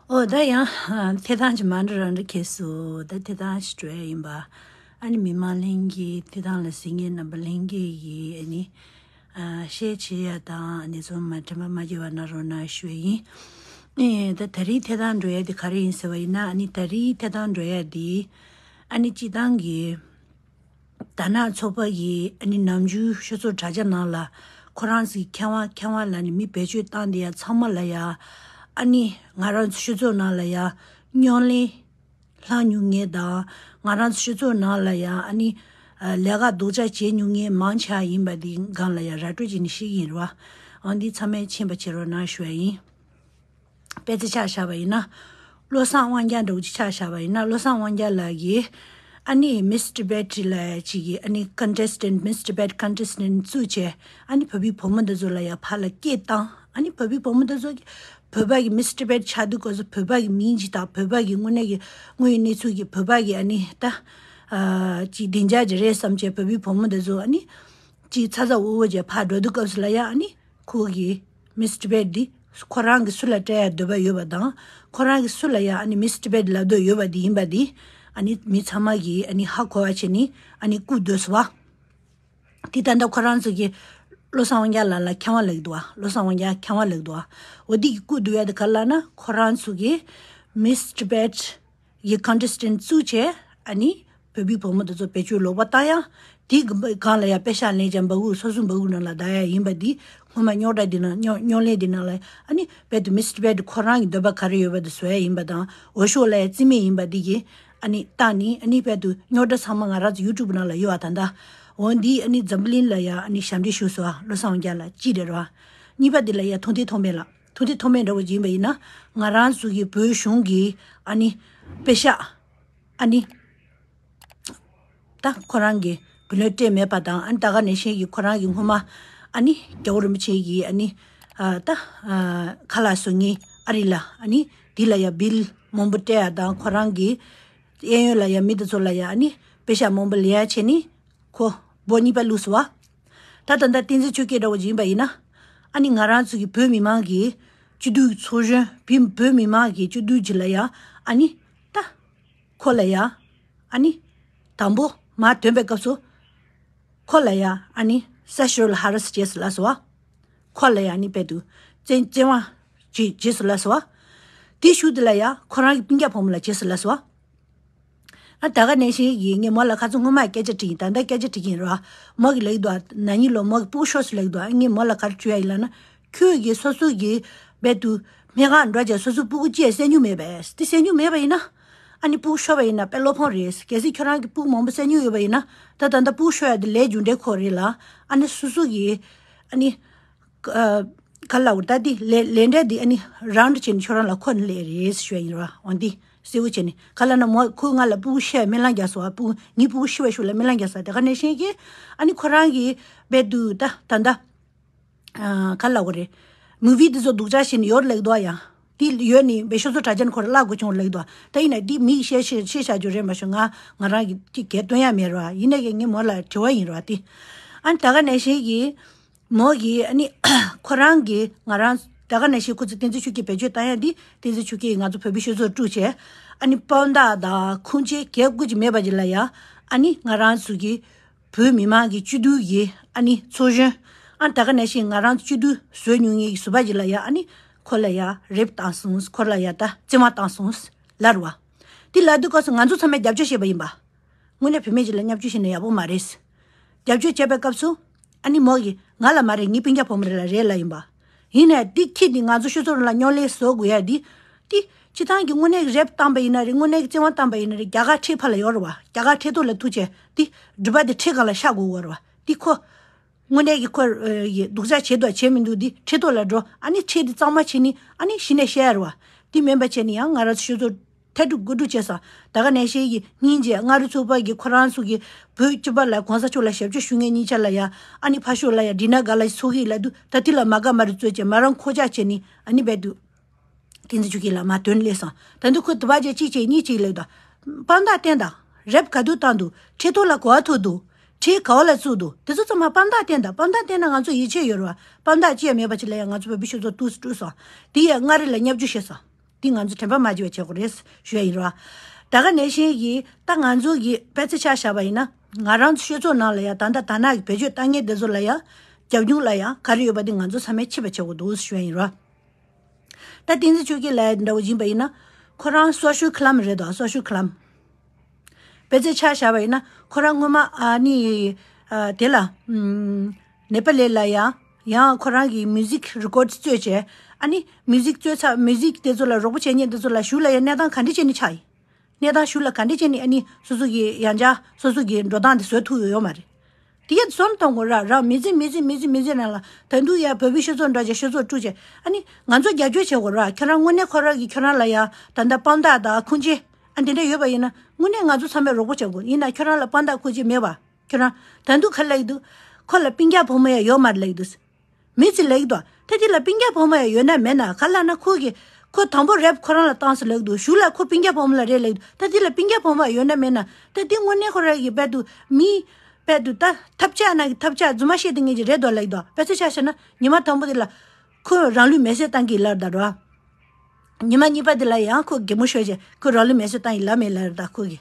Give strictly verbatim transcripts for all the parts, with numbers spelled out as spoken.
ཨོ་ད་ཡང་ཐད་གཏོང་ཅིག་མ་འདྲ་རང་འདྲ་ཁེལ་སོང་། ད་ཐད་གཏོང་ཞིག་འགྲོ་ཡ་ཡིན་པ། ཨ་ནི་མི་མང་ལྷན་རྒྱས་ཐད་གཏོང་ལ་གཟིགས་མཁན་རྣམ་པ་ལྷན་རྒྱས་ཀྱིས་ཨ་ནི་ཤེར་བྱེད་ཡ་དང་ཨ་ནི་ཚང་མ་དྲན་པ་མ་བརྗེད་པ་གནང་རོགས་གནང་ཞུ་ཡ་ཡིན། ཨེ་ད་ད་རེས་ཐད་གཏོང་འགྲོ་ཡ་དེ་ག་རེ་ཡིན་ཟེར་བ་ཡིན་ན། ཨ་ནི་ད་རེས་ཐད་གཏོང་འགྲོ་ཡ་དེ་ཨ་ནི་སྤྱི་བཏང་གི་ད་ནང་ཚོགས་པ་ཡི་ཨ་ནི་ནམ་རྒྱུན་ཆུ་ཚོད་དྲ་རྒྱ་ནང་ལ་ཁོ་རང་ཚོའི་མཁས་དབང་མཁས་དབང་ལ་ནི་མི་བེད་སྤྱོད་བཏང་དེ་ཡ་ཚང་མ་ལ་ཡ། ཨ་ནི་ང་རང་ཚོ་ཆུ་ཚོད་ནང་ལ་ཡ་རྙོག་གླེང་བསླངས་མྱོང་མཁན་དང་ང་རང་ཚོ་ཆུ་ཚོད་ནང་ལ་ཡ་ཨ་ནི་ལས་ཀ་སྡུག་ཅག་བྱེད་མྱོང་མཁན་མང་ཆེ་བ་ཡིན་པ་འདི་སྒང་ལ་ཡ་ར་སྤྲོད་བྱས་ནས་ཤེས་ཀྱི་ཡིན་རེད་བ། འོན་ཏེ་ཚང་མས་མཁྱེན་པ་བྱེད་རོགས་གནང་ཞུ་བ་ཡིན། དཔེ་ཆ་ཆ་བཞག་པ་ཡིན་ན། བློ་བཟང་དབང་རྒྱལ་འདྲ་བོ་ཅིག་ཆ་བཞག་པ་ཡིན་ན། བློ་བཟང་དབང་རྒྱལ་ལགས་ཀྱིས་ཨ་ནི་Miss Tibet ལ་ཅིག་གིས་ཨ་ནི་contestant Miss Tibet contestant བཙུགས་བྱས། ཨ་ནི་བོད་པའི་བུ་མོ་འདི་ཚོ་ལ་ཡ་ཕར་ལ་སྐད་བཏང་། ཨ་ནི་བོད་པའི་བུ་མོ་འདི་ཚོ་གིས་བོད་པ་གི་Miss Tibet ཆགས་དུས་སྐབས་སུ་བོད་པ་གི་མིང་ཅིག་དང་བོད་པ་གི་དངོས་གནས་ཀྱི་དངོས་ཡོད་གནས་ཚུལ་གྱི་བོད་པ་གི་ཨ་ནི་ད་ཨ་ཅིག་བདེ་འཇགས་ཅིག་རེད་བསམ་བྱས་བོད་པའི་བུ་མོ་འདི་ཚོ་ཨ་ནི་ཅིག་ཚ་ཚ་འུར་འུར་བྱས་ཕར་འགྲོ་དུས་སྐབས་སུ་ལ་ཡ་ཨ་ནི་ཁོ་གི Miss Tibet འདི་ཁོ་རང་གི་སུ་ལ་སྤྲད་ཡ་འདོད་པ་ཡོད་པ་དང་། ཁོ་རང་གི་སུ་ལ་ཡ་ཨ་ནི་Miss Tibet ལབ་འདོད་ཡོད་པ་འདི་ཡིན་པ་འདི་ཨ་ནི་མི་ཚང་མ་གིས་ཨ་ནི་ཧ་གོ་བ་བྱས་ནས་ཨ་ནི་བཀུག་སྡོད་སོང་བ། དེ་ད་ལྟ་ཁོ་རང་ཚོ་གིས་བློ་བཟང་དབང་རྒྱལ་ལགས་ལ་མཁས་དབང་ལབ་ཀྱི་འདུག་བ། བློ་བཟང་དབང་རྒྱལ་མཁས་དབང་ལབ་ཀྱི་འདུག་བ། འོ་འདི་གི་བཀུག་སྡོད་ཡ་དེ་ག་རེ་ལབ་ན། ཁོ་རང་ཚོ་གིས་Miss Tibet གི་contestant བཙུགས་བྱས་ཨ་ནི་བོད་པའི་བུ་མོ་དེ་ཚོ་བེད་སྤྱོད་ལོག་པ་བཏང་ཡ། དེ་གི་སྒང་ལ་ཡ་པེ་ཤག་ལེན་ཅིག་འབག་འུ་སོ་སོའི་འབག་འུ་ནང་ལ་བསྡད་ཡ་ཡིན་པ་འདི་སྔོན་མ་རྙོག་དྲ་འདི་ནང་རྙོག་རྙོག་གླེང་འདི་ནང་ལ་ཨ་ནི་བོད་དུ་Miss Tibet འདི་ཁོ་རང་གི་འདོད་པ་ག་རེ་ཡོད་པ་དེ་བཟོ་ཡ་ཡིན་པ་དང་འོས་ཤོག་ལ་ཡ་རྩིས་མེད་ཡིན་པ་འདི་གི་ཨ་ནི་བཏང་ནི་ཨ་ནི་བོད་དུ་རྙོག་དྲ་ཚང་མ་ང་རང་ཚོ་YouTube ནང་ལ་ཡོད་པ་ད་ལྟ། འོ་འདི་ཨ་ནི་འཛམ་བུ་གླིང་ལ་ཡ་ཨ་ནི་ཞབས་འདྲེན་ཞུས་སོང་བ། བློ་བཟང་དབང་རྒྱལ་ལགས་གཅིག་རེད་ར། གཉིས་པ་འདི་ལ་ཡ་ཐུགས་མཐུན་ཐོགས་མེད་ལགས། ཐུགས་མཐུན་ཐོགས་མེད་འདྲ་བོ་ཅིག་ཡིན་པ་ཡིན་ན། ང་རང་ཚོ་གི་བོད་གཞུང་གི་ཨ་ནི་པེ་ཤག་ཨ་ནི་ད་ཁོ་རང་གི་བུ་ལོན་སྤྲད་མེད་པ་དང་། ཨ་ནི་ད་ག་ནང་བཞིན་གྱི་ཁོ་རང་གི་སྔོན་མ་ཨ་ནི་རྒྱལ་བ་རིན་པོ་ཆེ་གི་ཨ་ནི་ཨ་ད་ཨ་ཁ་ལག་བཟོ་མཁན་ཨ་རི་ལ་ཨ་ནི་འདི་ལ་ཡ་བིལ་མང་པོ་སྤྲད་ཡ་དང་། ཁོ་རང་གི་གཡས་གཡོན་ལ་ཡ་མི་དེ་ཚོ་ལ་ཡ་ཨ་ནི་པེ་ཤག་མང་པོ་ལེན་ཡ་བྱས་ནི་ཁོ་སྦོ་གཉིས་པ་བླུགས་སོང་བ། ད་ད་ལྟ་བསྟན་འཛིན་ཆོས་སྐྱིད་འདྲ་བོ་ཅིག་ཡིན་པ་ཡིན་ན། ཨ་ནི་ང་རང་ཚོ་གི་བོད་མི་མང་གི་སྤྱི་འཐུས་ཚོགས་གཞོན་བི་བོད་མི་མང་གི་སྤྱི་འཐུས་ཅིག་ལ་ཡ་ཨ་ནི་ད་ཁོ་ལ་ཡ་ཨ་ནི་དང་པོ་མར་ཐོན་པའི་སྐབས་སུ་ཁོ་ལ་ཡ་ཨ་ནི་sexual harass བྱས་སོང་ལབ་སོང་བ། ཁོ་ལ་ཡ་ཨ་ནི་བོད་དུ་བཙན་བཙན་དབང་ཅིག་བྱས་སོང་ལབ་སོང་བ། དེའི་གཞུག་དེ་ལ་ཡ་ཁོ་རང་གི་སྤུན་ཀྱག་བུ་མོ་ལ་བྱས་སོང་ལབ་སོང་བ། ཨ་ད་ག་ནང་བཞིན་གྱི་ངས་མོ་ལ་ཁ་སང་སྔོན་མ་སྐད་ཆ་དྲིས་ཡིན། ད་ལྟ་སྐད་ཆ་དྲི་གི་ཡིན་ར། མོ་གིས་ལབ་ཀྱི་འདུག་ན་ནིང་ལོ་མོ་གིས་སྤུ་གུ་ཤོར་སོང་ལབ་ཀྱི་འདུག་ཨ་ངས་མོ་ལ་ག་རེ་དྲིས་ཡ་ཡིན་ལབ་ན། ཁྱོད་ཀྱིས་སོ་སོ་གི་བོད་དུ་སྨན་ཁང་འགྲོ་བྱས་སོ་སོའི་སྤུ་གུ་གཅིག་ཡང་བསད་མྱོང་མེད་པས། དེ་བསད་མྱོང་མེད་པ་ཡིན་ན། ཨ་ནི་སྤུ་གུ་ཤོར་བ་ཡིན་ན་དཔེ་བློ་ཕམ་རེད། གལ་སྲིད་ཁྱོད་རང་གིས་སྤུ་གུ་མང་པོ་བསད་མྱོང་ཡོད་པ་ཡིན་ན། ད་ད་ལྟ་སྤུ་གུ་ཤོར་ཡ་དེ་ལས་རྒྱུ་འབྲས་ཁོ་རེད་ལ། ཨ་ནི་སོ་སོ་གི་ཨ་ནི། ཨ་ག་ལ་འོ་ད་འདི་ལས་ལས་འབྲས་འདི་ཨ་ནི་རང་འདྲ་བྱས་ནས་ཁྱོད་རང་ལ་འཁོར་ནས་སླེབས་རེད་ཞུ་ཡ་ཡིན་ར། འོ་འདི་གསལ་བོ་བྱས་ནས་ག་ལ་ན་མོ་ཁོས་ང་ལ་སྤུ་གུ་ཤི་ཡ་སྨན་བླངས་རྒྱག་སོང་བ། སྤུ་གུ་ངའི་སྤུ་གུ་ཤི་བའི་ཤུལ་ལ་སྨན་བླངས་རྒྱག་སོང་། དེ་ག་ནང་བཞིན་གྱི་ཨ་ནི་ཁོ་རང་གིས་བོད་དུ་ད་ད་ད་ཨ་ག་ལ་འོ་རེད། མུ་བི་འདི་ཚོ་སྡུག་ཅག་བྱས་ནས་ཡོད་ལབ་འདུག་ཡ། འདི་ཡོད་ནི་བེད་སྤྱོད་ཚོ་གྲྭ་ཅན་ཁོ་ར་བརླག་དགོས་བྱུང་ལབ་འདུག་ད་ཡིན་ན་འདི་མིག་ཤེས་ཤེས་ཤེས་བྱ་རྒྱུ་རེད་མ་ཤོད། ང་ང་རང་གི་ཅིག་གལ་སྟོན་ཡ་མེད་ར། ཡིན་ན་ཡང་ངས་མོ་ལ་དྲི་བ་ཡིན་ར་དེ། ཨ་ནི་ད་ག་ནང་བཞིན་གྱི་མོ་གིས་ཨ་ནི་ཁོ་རང་གིས་ང་རང་ད་ག་ནང་བཞིན་ཁོ་ཚོ་བསྟན་འཛིན་ཆོས་སྐྱིད་བེད་སྤྱོད་བཏང་ཡ་འདི། བསྟན་འཛིན་ཆོས་སྐྱིད་ང་ཚོ་བོད་པའི་སྤྱི་ཚོགས་དཀྲུགས་བྱས། ཨ་ནི་དཔང་རྟགས་དང་ཁུངས་སྐྱེལ་གལ་དགོས་ཀྱི་མེད་པ་ཅིག་ལ་ཡ། ཨ་ནི་ང་རང་ཚོ་གི་བོད་མི་མང་གི་སྤྱི་འཐུས་ཀྱི་ཨ་ནི་ཚོགས་གཞོན། ཨ་ད་ག་ནང་བཞིན་ང་རང་ཚོ་སྤྱི་འཐུས་བཟོས་མྱོང་མཁན་གྱི་ཟུར་པ་ཅིག་ལ་ཡ། ཨ་ནི་ཁོ་ལ་ཡ་རེབ་བཏང་སོང་། ཁོ་ལ་ཡ་ད་བཙན་དབང་བཏང་སོང་ལབ་རེད་བ། དེ་ལབ་དུས་སྐབས་སུ་ང་ཚོ་ཚང་མས་རྒྱབ་སྐྱོར་བྱས་པ་ཡིན་པ། དངོས་གནས་བུད་མེད་ཅིག་ལ་བརྙས་བཅོས་བྱས་ན་ཡག་པོ་མ་རེད། རྒྱབ་སྐྱོར་བྱས་པའི་སྐབས་སུ། ཨ་ནི་མོ་གིས་ང་ལ་མ་རེད། ངའི་སྤུན་ཀྱག་བུ་མོ་རེད་ལ་རེད་ལབ་ཡིན་པ། ཡིན་ནའི་འདི་ཁྱི་འདི་ང་ཚོ་སྤྱི་ཚོགས་ནང་ལ་རྙོག་གླེང་བཟོ་དགོས་ཡ་འདི། འདི་སྤྱི་བཏང་གི་དངོས་གནས་ཀྱི་རེབ་བཏང་པ་ཡིན་ན་རེད། དངོས་གནས་ཀྱི་བཙན་དབང་བཏང་པ་ཡིན་ན་རེད། རྒྱ་གར་ཁྲིམས་ཕར་ལ་ཡོད་རེད་བ། རྒྱ་གར་ཁྲིམས་ཐོག་ལ་ཐུག་བྱས་འདི་སྒྲུབ་པ་འདི་ཁྲིམས་སྒང་ལ་ཤོག་དགོས་ཀྱི་ཡོད་རེད་བ། འདི་ཁོ། དངོས་གནས་ཀྱི་ཁོ་ཡི་སྡུག་ཅག་བྱས་འདུག་བྱས་མི་འདུག་འདི་ཁྲིམས་ཐོག་ལ་འགྲོ། ཨ་ནི་ཁྲིམས་འདི་གཙང་མ་བྱས་ནི་ཨ་ནི་གཞི་ནས་བཤད་ཡ་རེད་བ། འདི་མིན་པ་བྱས་ནི་ཡང་ང་རང་ཚོ་སྤྱི་ཚོགས་ཐལ་སྒྲུབ་དགོས་སྒྲུབ་བྱས་སོང་། ད་ག་ནང་བཞིན་གྱི་སྙིང་རྗེ་མངའ་རིས་ཚོགས་པ་གིས་ཁོ་རང་ཚོ་གི་བོད་སྤྱི་པ་ལ་གོང་ས་མཆོག་ལ་ཞབས་ཕྱི་ཞུ་མཁན་གཉིས་ཆ་ལ་ཡ། ཨ་ནི་ཕར་ཕྱོགས་ལ་ཡ་འདི་ན་ག་ལ་ཚོགས་ཀྱི་ལབ་དུས། ད་དེ་ལ་མ་དགའ་མ་རིག་ཚོས་བྱས་མ་རང་ཁོག་ཆག་བྱས་ནི་ཨ་ནི་བས་འདུག་བསྟན་འཛིན་ཆོས་སྐྱིད་ལགས་མར་ཐོན་སླེབས་སོང་། ད་འདི་ཁོ་དུ་བ་ཅན་གཅིག་བྱས་གཉིས་བྱས་ལབ་དང་། དཔང་རྟགས་བསྟན་དང་། རེབ་ག་དུས་བཏང་འདུག་ཁྲིམས་ཐོག་ལ་ག་པར་ཐུག་འདུག་ཁྲིམས་ག་པ་ལ་བཙུགས་འདུག་དེ་ཚོ་ཚང་མ་དཔང་རྟགས་བསྟན་དང་། དཔང་རྟགས་བསྟན་ན་ང་ཚོ་ཡིད་ཆེས་ཡོད་རེད་བ། དཔང་རྟགས་ཅི་ཡང་མེད་པ་ཅིག་ལ་ཡང་ང་ཚོ་བོད་པའི་སྤྱི་ཚོགས་ཐུགས་སུ་དཀྲུགས་སོང་། དེ་ཡང་མངའ་རིས་ལ་བརྙས་བཅོས་བྱས་སོང་། འདི་ང་ཚོ་དྲན་པ་མ་བརྗེད་པ་བྱེད་དགོས་རེད་ཞུ་ཡ་ཡིན་ར། ད་ག་ནང་བཞིན་གྱི་ད་ང་ཚོ་གི་དཔེ་ཆ་ཆ་བཞག་པ་ཡིན་ན་ང་རང་ཚོ་ཤོད་ཚོགས་ནང་ལ་ཡ་ད་ལྟ་དར་ནག་གི་བེད་སྤྱོད་བཏང་མཁན་དེ་ཚོ་ལ་ཡ་རྒྱབ་སྐྱོར་ལ་ཡ་ག་རེ་ཡོད་པ་དེ་ང་ཚོ་ཚང་མས་ཤེས་པ་བྱེད་དགོས་འདུག་ཞུ་ཡ་ཡིན་ར། ད་བསྟན་འཛིན་ཆོས་སྐྱིད་ལགས་འདྲ་བོ་ཡིན་པ་ཡིན་ན་ཁོ་རང་social climb རེད་དོ། social climb དཔེ་ཆ་ཆ་བཞག་པ་ཡིན་ན་ཁོ་རང་སྔོན་མ་ཨ་ནི་ཨ་དེ་ལ་ཨམ་ནེ་པ་ལི་ལ་ཡང་ཡང་ཁོ་རང་གི་music record བཙོས་བྱས། ཨ་ནི་music བཙོས་ཚར། music དེ་ཚོ་ལ་རོགས་པ་བྱེད་མཁན་དེ་ཚོ་ལ་གཞུག་ལ་ཡང་གནས་སྟངས་ག་འདྲ་བྱས་ནས་ཆགས་ཡིན། གནས་སྟངས་གཞུག་ལ་ག་འདྲ་བྱས་ནས་ཨ་ནི་སོ་སོ་གི་ཡང་བསྐྱར་སོ་སོ་གི་འགྲོ་སྟངས་དེ་བཟོ་ཐུབ་ཡོད་མ་རེད། དེ་གས་བསམ་གཏོང་དགོས་ར། རང་མི་ཚེ་མི་ཚེ་མི་ཚེ་ནང་ལ་ད་དུང་ཡང་བོད་པའི་ཤོད་ཚོགས་འདྲ་བྱས་ཤོད་ཚོགས་དཀྲུགས་བྱས། ཨ་ནི་ང་ཚོ་རྒྱབ་སྐྱོར་བྱེད་དགོས་ར། ཁྱོད་རང་དངོས་གནས་ཁོ་རང་གིས་ཁྱོད་རང་ལ་ཡང་ད་ལྟ་དཔང་རྟགས་དང་ཁུངས་སྐྱེལ་ཨ་འདི་འདྲ་ཡོད་པ་ཡིན་ན་དངོས་གནས་ང་ཚོ་ཚང་མས་རོགས་པ་བྱེད་དགོས། ཡིན་ན་ཁྱོད་རང་ལ་དཔང་རྟགས་ཁུངས་སྐྱེལ་མེད་པ། ཁྱོད་རང་ད་དུང་ག་ལབ་ཀྱི་འདུག་ཁོ་ལ་སྤུན་ཀྱག་བུ་མོ་ཡང་ཡོད་མ་རེད་ལབ་ཀྱི་འདུག་མི་ཚེ་ལེགས་དོ། ད་དེ་ལ་སྤུན་ཀྱག་བུ་མོ་ཡང་ཡོད་ན་མེད་ན་ག་ལབ་ན་ཁོ་གི་ཁོ་དང་པོ་རེབ་ཁོ་རང་ལ་བཏང་སོང་ལབ་འདུག་གཞུག་ལ་ཁོ་སྤུན་ཀྱག་བུ་མོ་ལ་རེད་ལབ་འདུག་ད་དེ་ལ་སྤུན་ཀྱག་བུ་མོ་ཡང་ཡོད་ན་མེད་ན་ད་དེ་དངོས་གནས་ཁོ་རང་གི་དཔལ་དུ་མི་དཔལ་དུ་ད་ཐབས་ཆག་ན་གི་ཐབས་ཆག་རྫུན་མ་བཤད་དེ་ངེས་ཀྱི་རེད་དོ་ལབ་འདུག་དཔེ་ཆ་ཆ་བཞག་ན་ཉི་མ་དང་པོ་དེ་ལ་ཁོ་རང་ལུས་མེ་སྲེག་བཏང་གི་ལབ་ད་རོ། ཉི་མ་གཉིས་པ་དེ་ལ་ཡང་ཁོ་གད་མོ་ཤོར་བྱས་ཁོ་རང་ལུས་མེ་སྲེག་བཏང་ཡི་ལབ་མེད་ལབ་རེད་ད་ཁོ་གི་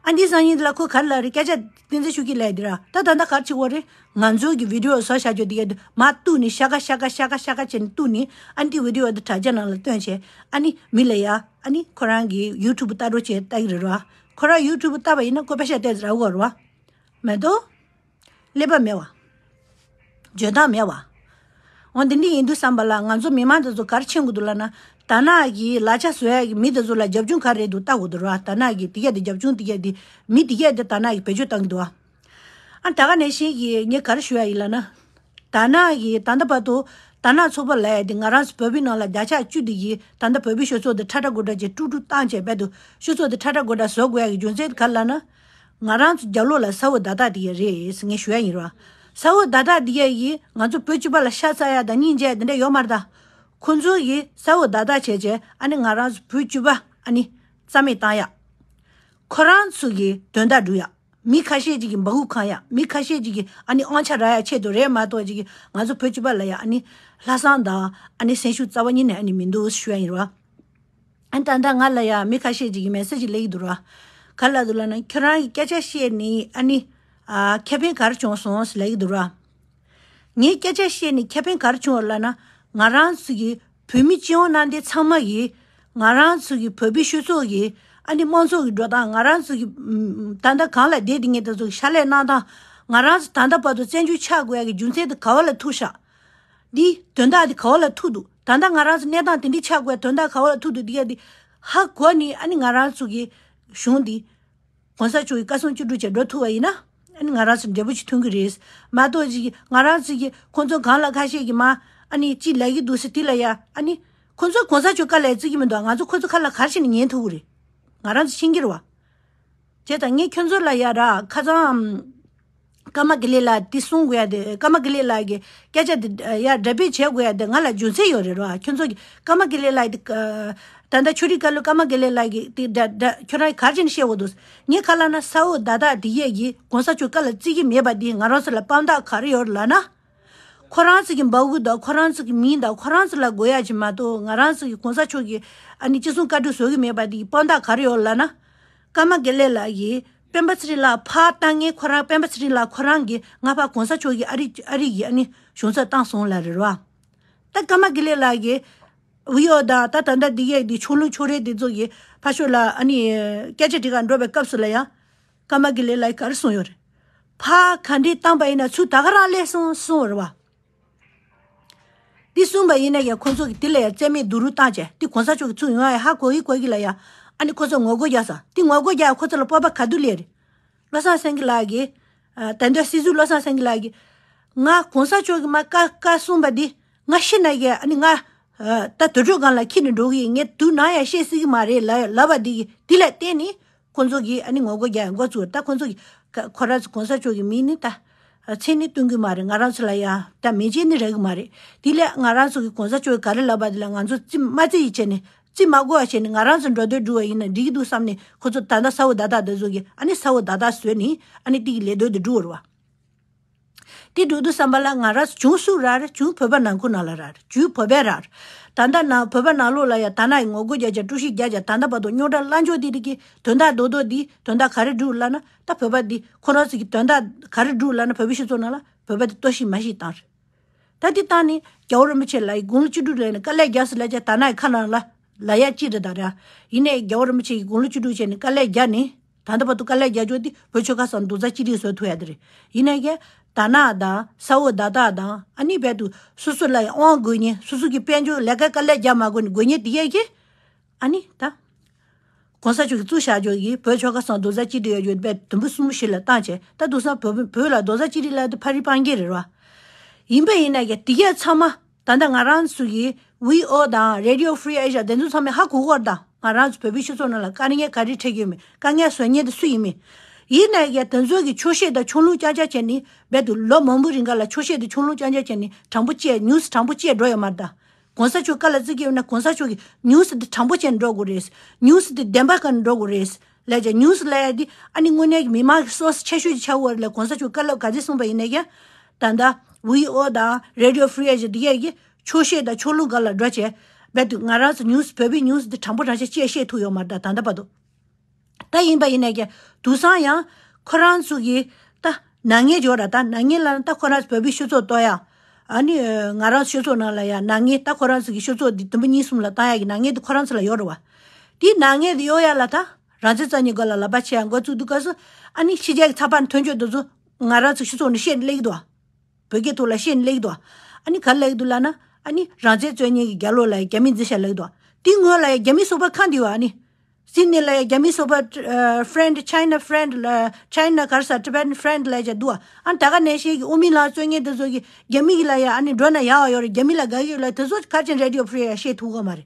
ཨ་འདི་སང་ཉིན་ལ་ཁོ་ག་རེ་ལབ་རེད། སྐད་ཆ་བསྟན་འཛིན་ཆོས་སྐྱིད་ལབ་དེ་ར། ད་ད་ལྟ་ག་རེ་བྱེད་དགོས་རེད། ང་ཚོ་གི་video བཟོ་བཞག་རྒྱུ་དེ་ག་དེ་མར་གཏུགས་ནས་ཤ་ཀ་ཤ་ཀ་ཤ་ཀ་ཤ་ཀ་བྱས་ནས་གཏུགས་ནས་ཨ་ནི་དེ་video དེ་དྲ་རྒྱ་ནང་ལ་བཏོན་བྱས་ཨ་ནི་མི་ལ་ཡ་ཨ་ནི་ཁོ་རང་གི་YouTube ལྟ་རོགས་བྱས་ལྟ་གི་རེད་ར། ཁོ་རང་YouTube ལྟ་བ་ཡིན་ན་ཁོ་པེ་ཤ་ཏོག་ཙམ་རག་གི་རེད་ར། མེད་དོ། ཀླད་པ་མེད་པ། འཇོན་ཐང་མེད་པ། འོ་འདི་འདྲ་ཡིན་དུས་བསམ་པ་ལ་ང་ཚོ་མི་མང་དེ་ཚོ་ག་རེ་མཁྱེན་དགོས་འདུག་ལབ་ན། དར་ནག་གི་ལག་ཆ་བཟོ་ཡ་གི་མི་དེ་ཚོ་ལ་རྒྱབ་ལྗོངས་ག་རེ་འདུག་ལྟ་དགོས་འདུག་ར། དར་ནག་གི་དེ་གས་དེ་རྒྱབ་ལྗོངས་དེ་གས་དེ་མི་དེ་གས་དེ་དར་ནག་གི་བེད་སྤྱོད་བཏང་གི་འདུག་ཨ། ཨ་ད་ག་ནང་བཞིན་གྱི་ངས་ག་རེ་ཞུ་ཡ་ཡིན་ལབ་ན། དར་ནག་གི་ད་ལྟ་བར་དུ་དར་ནག་ཚོགས་པ་ལབ་ཡ་དེ་ང་རང་ཚོ་བོད་པའི་ནང་ལ་བརྒྱ་ཆ་བཅུ་དེ་གི་ད་ལྟ་བོད་པའི་ཤོད་ཚོགས་དེ་ཁྲ་ཁྲ་གོ་ཁྲ་བྱས་དཀྲུག་དཀྲུག་བཏང་བྱས་བས་དུ་ཤོད་ཚོགས་དེ་ཁྲ་ཁྲ་གོ་ཁྲ་བཟོ་དགོས་ཡ་གི་རྒྱུ་མཚན་དེ་ག་རེ་ལབ་ན། ང་རང་ཚོ་རྒྱབ་ལོགས་ལ་ས་འོག་བརྡ་རྟགས་དེ་གས་རེད་ངས་ཞུ་ཡ་ཡིན་ར། ས་འོག་བརྡ་རྟགས་དེ་གས་ཀྱིས་ང་ཚོ་བོད་སྤྱི་པ་ལ་ཤ་ཚ་ཡ་དང་སྙིང་རྗེ་ཡ་དེ་འདྲ་ཡོད་མ་རེད་ད། ཁོ་ཚོ་གིས་ས་འོག་བརྡ་རྟགས་བྱས་བྱས་ཨ་ནི་ང་རང་ཚོ་བོད་སྤྱི་པ་ཨ་ནི་རྩ་མེད་བཏང་ཡ། ཁོ་རང་ཚོ་གི་དོན་དག་སྒྲུབ་ཡ། མི་ཁ་ཤས་ཅིག་གི་འབག་གུ་གང་ཡ། མི་ཁ་ཤས་ཅིག་གི་ཨ་ནི་དབང་ཆ་རག་ཡ་ཆེད་དུ་རེད་མ་གཏོགས་ཅིག་གི་ང་ཚོ་བོད་སྤྱི་པ་ལ་ཡ་ཨ་ནི་ལྷག་བསམ་དང་ཨ་ནི་སེམས་ཤུགས་རྩ་བ་ཉིད་ནས་ཨ་ནི་མི་འདུག་ཞུ་ཡ་ཡིན་ར། ཨ་ནི་ད་ལྟ་ང་ལ་ཡ་མི་ཁ་ཤས་ཅིག་གི་མེ་སེ་ཇི་སླེབས་ཀྱི་འདུག་ར། ག་རེ་ལབ་འདུག་ལབ་ན་ཁྱོད་རང་གི་སྐད་ཆ་བཤད་ནི་ཨ་ནི་ཨ་ཁེ་ཕན་ག་རེ་བྱུང་སོང་ཟེར་ལབ་ཀྱི་འདུག་ར། ངའི་སྐད་ཆ་བཤད་ནས་ཁེ་ཕན་ག་རེ་བྱུང་བ་ལབ་ན། ང་རང་ཚོ་གི་བོད་མི་སྤྱི་ཡོངས་ནང་དེ་ཚང་མ་གིས་ང་རང་ཚོ་གི་བོད་པའི་སྤྱི་ཚོགས་ཀྱི་ཨ་ནི་དམངས་གཙོ་གི་འགྲོ་སྟངས་ང་རང་ཚོ་གི་ཨམ་ད་ལྟ་གང་ལ་བསྡད་དེ་ངེད་ད་ཚོ་གི་ཕྱག་ལས་གནང་སྟངས་ང་རང་ཚོ་ད་ལྟ་བར་དུ་བཙན་བྱོལ་ཆགས་དགོས་ཡ་གི་རྒྱུ་མཚན་དེ་ག་བ་ལ་ཐུག་ཤག་འདི་དོན་དག་དེ་ག་བ་ལ་ཐུག་འདུག་ད་ལྟ་ང་རང་ཚོ་གནས་སྟངས་དེ་འདྲ་ཆགས་དགོས་ཡ་དོན་དག་ག་བ་ལ་ཐུག་འདུག་འདི་ག་འདི་ཧ་གོ་ནི་ཨ་ནི་ང་རང་ཚོ་གི་གཞུང་འདི། གོང་ས་མཆོག་གིས་བཀའ་གསུང་བཅུ་དྲུག་བྱས་འགྲོ་ཐུབ་པ་ཡིན་ན། ཨ་ནི་ང་རང་ཚོ་འབྲས་བུ་ཅིག་ཐོན་གྱི་རེད། མ་གཏོགས་ཅིག་ང་རང་ཚོ་གིས་ཁོང་ཚོ་གང་ལ་ཁ་ཤས་ཀྱིས་མ་ཨ་ནི་ཅི་ལབ་ཀྱི་འདུག་ཟེར་དེ་ལ་ཡ་ཨ་ནི་ཁོང་ཚོ་གོང་ས་མཆོག་བཀའ་ལ་བརྩི་གི་མི་འདུག་ང་ཚོ་ཁོང་ཚོ་ཁ་ལ་ག་རེ་བྱས་ནས་ཉན་ཐུབ་ཀྱི་རེད། ང་རང་ཚོ་ཤེས་ཀྱི་རེད་བ། བྱས་ཙང་ངས་ཁྱོད་ཚོ་ལ་ཡ་ར་ཁ་སང་། ཀརྨ་དགེ་ལེགས་ལགས་འདི་གསུང་དགོས་ཡ་དེ་ཀརྨ་དགེ་ལེགས་ལགས་ཀྱི་སྐད་ཆ་འདི་ཡ་འགྲེལ་པ་བྱེད་དགོས་ཡ་དེ་ང་ལ་རྒྱུ་མཚན་ཡོད་རེད་རོ། ཁྱོད་ཚོ་གི་ཀརྨ་དགེ་ལེགས་ལགས་འདི་ད་ལྟ་ཆོས་རིག་བཀའ་བློན་ཀརྨ་དགེ་ལེགས་ལགས་ཀྱི་འདི་འདྲ་འདྲ་ཁྱོད་རང་གིས་ག་རེ་བྱས་ནས་བཤད་དགོས་འདུག་ངས་ཁ་ལ་ན་ས་འོག་བརྡ་རྟགས་འདི་ཡས་ཀྱིས་གོང་ས་མཆོག་བཀའ་ལ་བརྩི་གི་མེད་པ་འདི་ང་རང་ཚོ་ལ་དཔང་རྟགས་ག་རེ་ཡོད་ལབ་ན། ཁོ་རང་ཚོ་གི་འབག་གུ་དང་ཁོ་རང་ཚོ་གི་མིང་དང་ཁོ་རང་ཚོ་ལ་དགོས་ཡ་ཅིག་མ་གཏོགས་ང་རང་ཚོ་གི་གོང་ས་མཆོག་གི་ཨ་ནི་ཅི་གསུང་བཀའ་སྒྲུབ་བཟོ་གི་མེད་པ་འདི་གི་དཔང་རྟགས་ག་རེ་ཡོད་ལབ་ན། ཀརྨ་དགེ་ལེགས་ལགས་ཀྱིས་སྤེན་པ་ཚེ་རིང་ལགས་ཕར་བཏང་མཁན་ཁོ་རང་སྤེན་པ་ཚེ་རིང་ལགས་ཁོ་རང་གིས་ང་ཕར་གོང་ས་མཆོག་གི་ཨ་རི་ཨ་རི་གི་ཨ་ནི་གཞུང་ཚབ་བཏང་སོང་ལབ་རེད་རོ། ད་ཀརྨ་དགེ་ལེགས་ལགས་ཀྱིས་ཝི་ཨོ་དང་ད་ད་ལྟ་འདི་གས་འདི་ཕྱོགས་ལྷུང་ཕྱོགས་རེས་འདི་ཚོ་གི་ཕར་ཕྱོགས་ལ་ཨ་ནི་སྐད་ཆ་དྲི་གར་འགྲོ་བའི་སྐབས་སུ་ལ་ཡང་ཀརྨ་དགེ་ལེགས་ལགས་ཀྱིས་ག་རེ་གསུངས་ཡོད་རེད། ཕར་ག་འདྲས་བཏང་པ་ཡིན་ན་ཚུར་ད་ག་རང་སླེབས་སོང་གསུངས་ཡོད་རེད་བ། འདི་གསུངས་པ་ཡིན་ན་ཡང་ཁོ་ཚོ་གིས་དེ་ལ་ཡང་རྩ་མེད་སྡུག་རུས་བཏང་བྱས་འདི་གོང་ས་མཆོག་གིས་ཚུར་ཡོང་ཡ་ཧ་གོ་གི་གོ་གི་ལ་ཡ། ཨ་ནི་ཁོ་ཚོ་ངོ་རྒོལ་རྒྱག་ས་འདི་ངོ་རྒོལ་རྒྱག་ཡ་ཁོ་ཚོ་ལ་སྤོབས་པ་ག་དུས་སླེབས་རེད། བློ་བཟང་སེང་གེ་ལགས་ཀྱིས། ཨ་ད་ལྟ་སྲིད་ཟུར་བློ་བཟང་སེང་གེ་ལགས་ཀྱིས། ང་གོང་ས་མཆོག་གིས་མ་བཀའ་བཀའ་གསུངས་པ་འདི་ང་ཤི་ན་ཡང་ཨ་ནི་ང་ཨ་ད་དུར་ཁྲོད་སྒང་ལ་འཁྱེར་ནས་འགྲོ་གི་ཡིན། ངས་དུག་ནང་ཡང་བཤད་སྲིད་ཀྱི་མ་རེད་ལབ་ལབ་པ་འདི་གིས་འདི་ལ་བརྟེན་ནས་ཁོང་ཚོ་གིས་ཨ་ནི་ངོ་རྒོལ་རྒྱག་ཡ་འགོ་བཙུགས། ད་ཁོང་ཚོ་གིས་ཁ་ཁོ་རང་ཚོ་གོང་ས་མཆོག་གི་མིང་ནི་ད་མཚན་ནི་སྟོན་གི་མ་རེད། ང་རང་ཚོ་ལ་ཡ་ད་མེ་ལྕེ་ནི་རག་གི་མ་རེད། དེ་ལས་ང་རང་ཚོ་གི་གོང་ས་མཆོག་གིས་ག་རེ་ལབ་པ་དེ་ལ་ང་ཚོ་རྩིས་མ་རྩིས་ཡིད་ཆེས་ནས་རྩིས་མ་དགོས་པ་བྱས་ནས་ང་རང་ཚོ་འགྲོ་སྡོད་འགྲོ་བ་ཡིན་ན་འགྲིག་གི་འདུག་བསམ་ནས་ཁོ་ཚོ་ད་ལྟ་ས་འོག་བརྡ་རྟགས་དེ་ཚོ་གིས་ཨ་ནི་ས་འོག་བརྡ་རྟགས་བཟོས་ནས་ཨ་ནི་དེ་གི་ལས་དོན་དེ་འགྲུབ་པ་རེད་བ། དེ་འགྲོ་དུས་བསམ་པ་ལ་ང་རང་ཚོ་བྱུང་སུ་ར་རེད། བྱུང་བོད་པ་ནང་ཁུལ་ནང་ལ་ར་རེད། བྱུང་བོད་པའི་ར་རེད། ད་ལྟ་ན་བོད་པ་ནང་ལོགས་ལ་ཡ་ད་ནག་གི་ངོ་རྒོལ་རྒྱག་རྒྱག་དཀྲུག་ཤིང་རྒྱག་རྒྱག་ད་ལྟ་བར་དུ་རྙོག་དྲ་ལྷག་འཇོག་དེ་རིགས་ཀྱི་དོན་དག་རྡོག་རྡོག་འདི་དོན་དག་ག་རེ་སྒྲུབ་ལབ་ན། ད་བོད་པ་འདི་ཁོ་རང་ཚོ་གི་དོན་དག་ག་རེ་སྒྲུབ་ལབ་ན། བོད་པའི་སྤྱི་ཚོགས་ནང་ལ་བོད་པ་འདི་གཏོར་བཤིག་མ་བཤིག་བཏང་རེད། ད་འདི་བཏང་ནས་རྒྱལ་བ་རིན་པོ་ཆེ་ལ་ཡི་དགུང་ལོ་བཅུ་དྲུག་ལ་ནི་དཀའ་ལས་རྒྱག་སྲིད་ལབ་ཀྱང་ད་ནག་གི་ཁ་ནང་ལ་ལབ་ཡ་ཅི་རེད་ད་ར། ཡིན་ནའི་རྒྱལ་བ་རིན་པོ་ཆེ་ཡི་དགུང་ལོ་བཅུ་དྲུག་བྱས་ནས་དཀའ་ལས་རྒྱག་ནས་ད་ལྟ་བར་དུ་དཀའ་ལས་རྒྱག་རྒྱུ་འདི་བོད་ཆོལ་ཁ་གསུམ་རྡོག་རྩ་གཅིག་སྒྲིལ་བཟོ་ཐུབ་ཡ་དེ་རེད། ཡིན་ནའི་ཀྱང་ད་ནག་དང་ས་འོག་བརྡ་རྟགས་དང་ཨ་ནི་རྦད་དུ་སོ་སོ་ལ་ཡང་དབང་དགོས་མཁན། སོ་སོ་གི་དཔལ་འབྱོར་ལས་ཀ་དཀའ་ལས་རྒྱག་མ་དགོས་ནས་དགོས་མཁན་དེ་གས་ཀྱི་ཨ་ནི་ད་གོང་ས་མཆོག་གིས་བཙུགས་བཞག་རྒྱུ་གི་བོད་ཆོལ་ཁ་གསུམ་རྡོག་རྩ་གཅིག་སྒྲིལ་ཡོད་རྒྱུ་རྦད་དུམ་བུ་གསུམ་བཞི་ལ་བཏང་བྱས། ད་དུང་སང་བོད་བོད་ལ་རྡོག་རྩ་གཅིག་སྒྲིལ་ལབ་དུས་ཕ་རི་སྤང་གི་རེད་ར། ཡིན་པ་ཡིན་ན་ཀྱང་དེ་གས་ཚང་མ་ད་ལྟ་ང་རང་ཚོ་གི་We All དང་Radio Free Asia དེ་ཚོ་ཚང་མས་ཧ་གོ་གོ་ར། ད་ང་རང་ཚོ་བོད་པའི་སྤྱི་ཚོགས་ནང་ལ་དཀའ་ངལ་ག་རེ་འཕྲད་ཀྱི་ཡོད་མེད། དཀའ་ངལ་བཟོ་མཁན་དེ་སུ་ཡིན་མིན། ཡིན་ན་ཡང་དེ་ཚོ་གི་ཆོག་ཤེས་དང་ཕྱོགས་ལྷུང་རྐྱང་རྐྱང་བྱས་ནས་རྦད་དུ་ལོ་མང་པོ་རིང་ག་ལ་ཆོག་ཤེས་དང་ཕྱོགས་ལྷུང་རྐྱང་རྐྱང་བྱས་ནས་དྲང་པོ་བཅད་ཉུས་སུ་དྲང་པོ་བཅད་འགྲོ་ཡོད་མ་རེད་ད། གོང་ས་མཆོག་བཀའ་ལ་བརྩི་གི་ཡོད་ན་གོང་ས་མཆོག་གི་ཉུས་སུ་དེ་དྲང་པོ་བྱས་ནས་འགྲོ་དགོས་རེད། ཉུས་སུ་དེ་བདེན་པ་ག་ནས་འགྲོ་དགོས་རེད། ལས་ཀྱང་ཉུས་སུ་ལས་ཡ་དེ་ཨ་ནི་དངོས་གནས་ཀྱི་མི་མང་གི་སོ་སོ་ཆེ་ཤོས་ཀྱི་ཆ་བོ་རེད་ལས། གོང་ས་མཆོག་བཀའ་སློབ་ག་ཚོད་གསུངས་པ་ཡིན་ན་ཀྱང་ད་ལྟ་We All དང་Radio Free Asia དེ་གས་ཀྱི་ཆོག་ཤེས་དང་ཕྱོགས་ལྷུང་ག་ལ་འགྲོ་བྱས་རྦད་དུ་ང་རང་ཚོ་ཉུས་སུ་བོད་པའི་ཉུས་སུ་དེ་དྲང་པོ་དྲང་བཞག་བཅད་བཤད་ཐུབ་ཡོད་མ་རེད་ད། ད་ལྟ་བར་དུ། ད་ཡིན་པ་ཡིན་ནའི་ཀྱང་དུས་སང་ཡང་ཁོ་རང་ཚོ་གི་ད་ནག་ཉེས་འཇོག་ར། ད་ནག་ཉེས་ལ་ད་ཁོ་རང་ཚོ་བོད་པའི་སྤྱི་ཚོགས་གཏོར་ཡ། ཨ་ནི་ང་རང་ཚོ་སྤྱི་ཚོགས་ནང་ལ་ཡ་ནག་ཉེས། ད་ཁོ་རང་ཚོ་གི་སྤྱི་ཚོགས་འདི་དུམ་བུ་གཉིས་གསུམ་ལ་བཏང་ཡ་གི་ནག་ཉེས་དེ་ཁོ་རང་ཚོ་ལ་ཡོད་རེད་བ། དེའི་ནག་ཉེས་དེ་གཡོག་ཡ་ལ་ད་རང་བཙན་རྩ་གཉིས་སྒང་ལ་ལག་པ་འཆང་ཡ་འགོ་བཙུགས་དུས་སྐབས་སུ་ཨ་ནི་ཕྱི་རྒྱལ་གྱི་ཚགས་པར་ཐོན་ཆོག་དེ་ཚོ་ང་རང་ཚོ་སྤྱི་ཚོགས་ནས་བཤད་ནས་སླེབས་ཀྱི་འདུག་བ། བོད་སྐད་ཐོག་ལ་བཤད་ནས་སླེབས་ཀྱི་འདུག་བ། ཨ་ནི་ག་རེ་སླེབས་ཀྱི་འདུག་ལབ་ན། ཨ་ནི་རང་བཙན་རྩོད་མཁན་གྱི་རྒྱ་ལོ་ལ་ཡ་རྒྱ་མི་འཛིན་བྱ་ལབ་ཀྱི་འདུག་བ། དེ་སྔོན་ལ་ཡ་རྒྱ་མི་ཚོགས་པ་ཁག་འདི་བ། ཨ་ནི་སིད་ནི་ལ་ཡ་རྒྱ་མི་ཚོགས་པ་ཨ་Friend China Friend ལ་China ག་རེ་ཟེར་Tibetan Friend ལབ་ཀྱི་འདུག་བ། ཨ་ནི་ད་ག་ནང་བཞིན་གྱི་དབུ་མའི་ལམ་རྩོད་མཁན་དེ་ཚོ་གིས་རྒྱ་མི་གི་ལ་ཡ་ཨ་ནི་འགྲོ་ན་ཡག་པ་ཡོད་རེད། རྒྱ་མི་ལ་དགའ་གི་ཡོད་ལབ། དེ་ཚོ་ག་རེ་བྱས་ནས་Radio Free Asia བཤད་ཐུབ་ཀྱི་ཡོད་མ་རེད།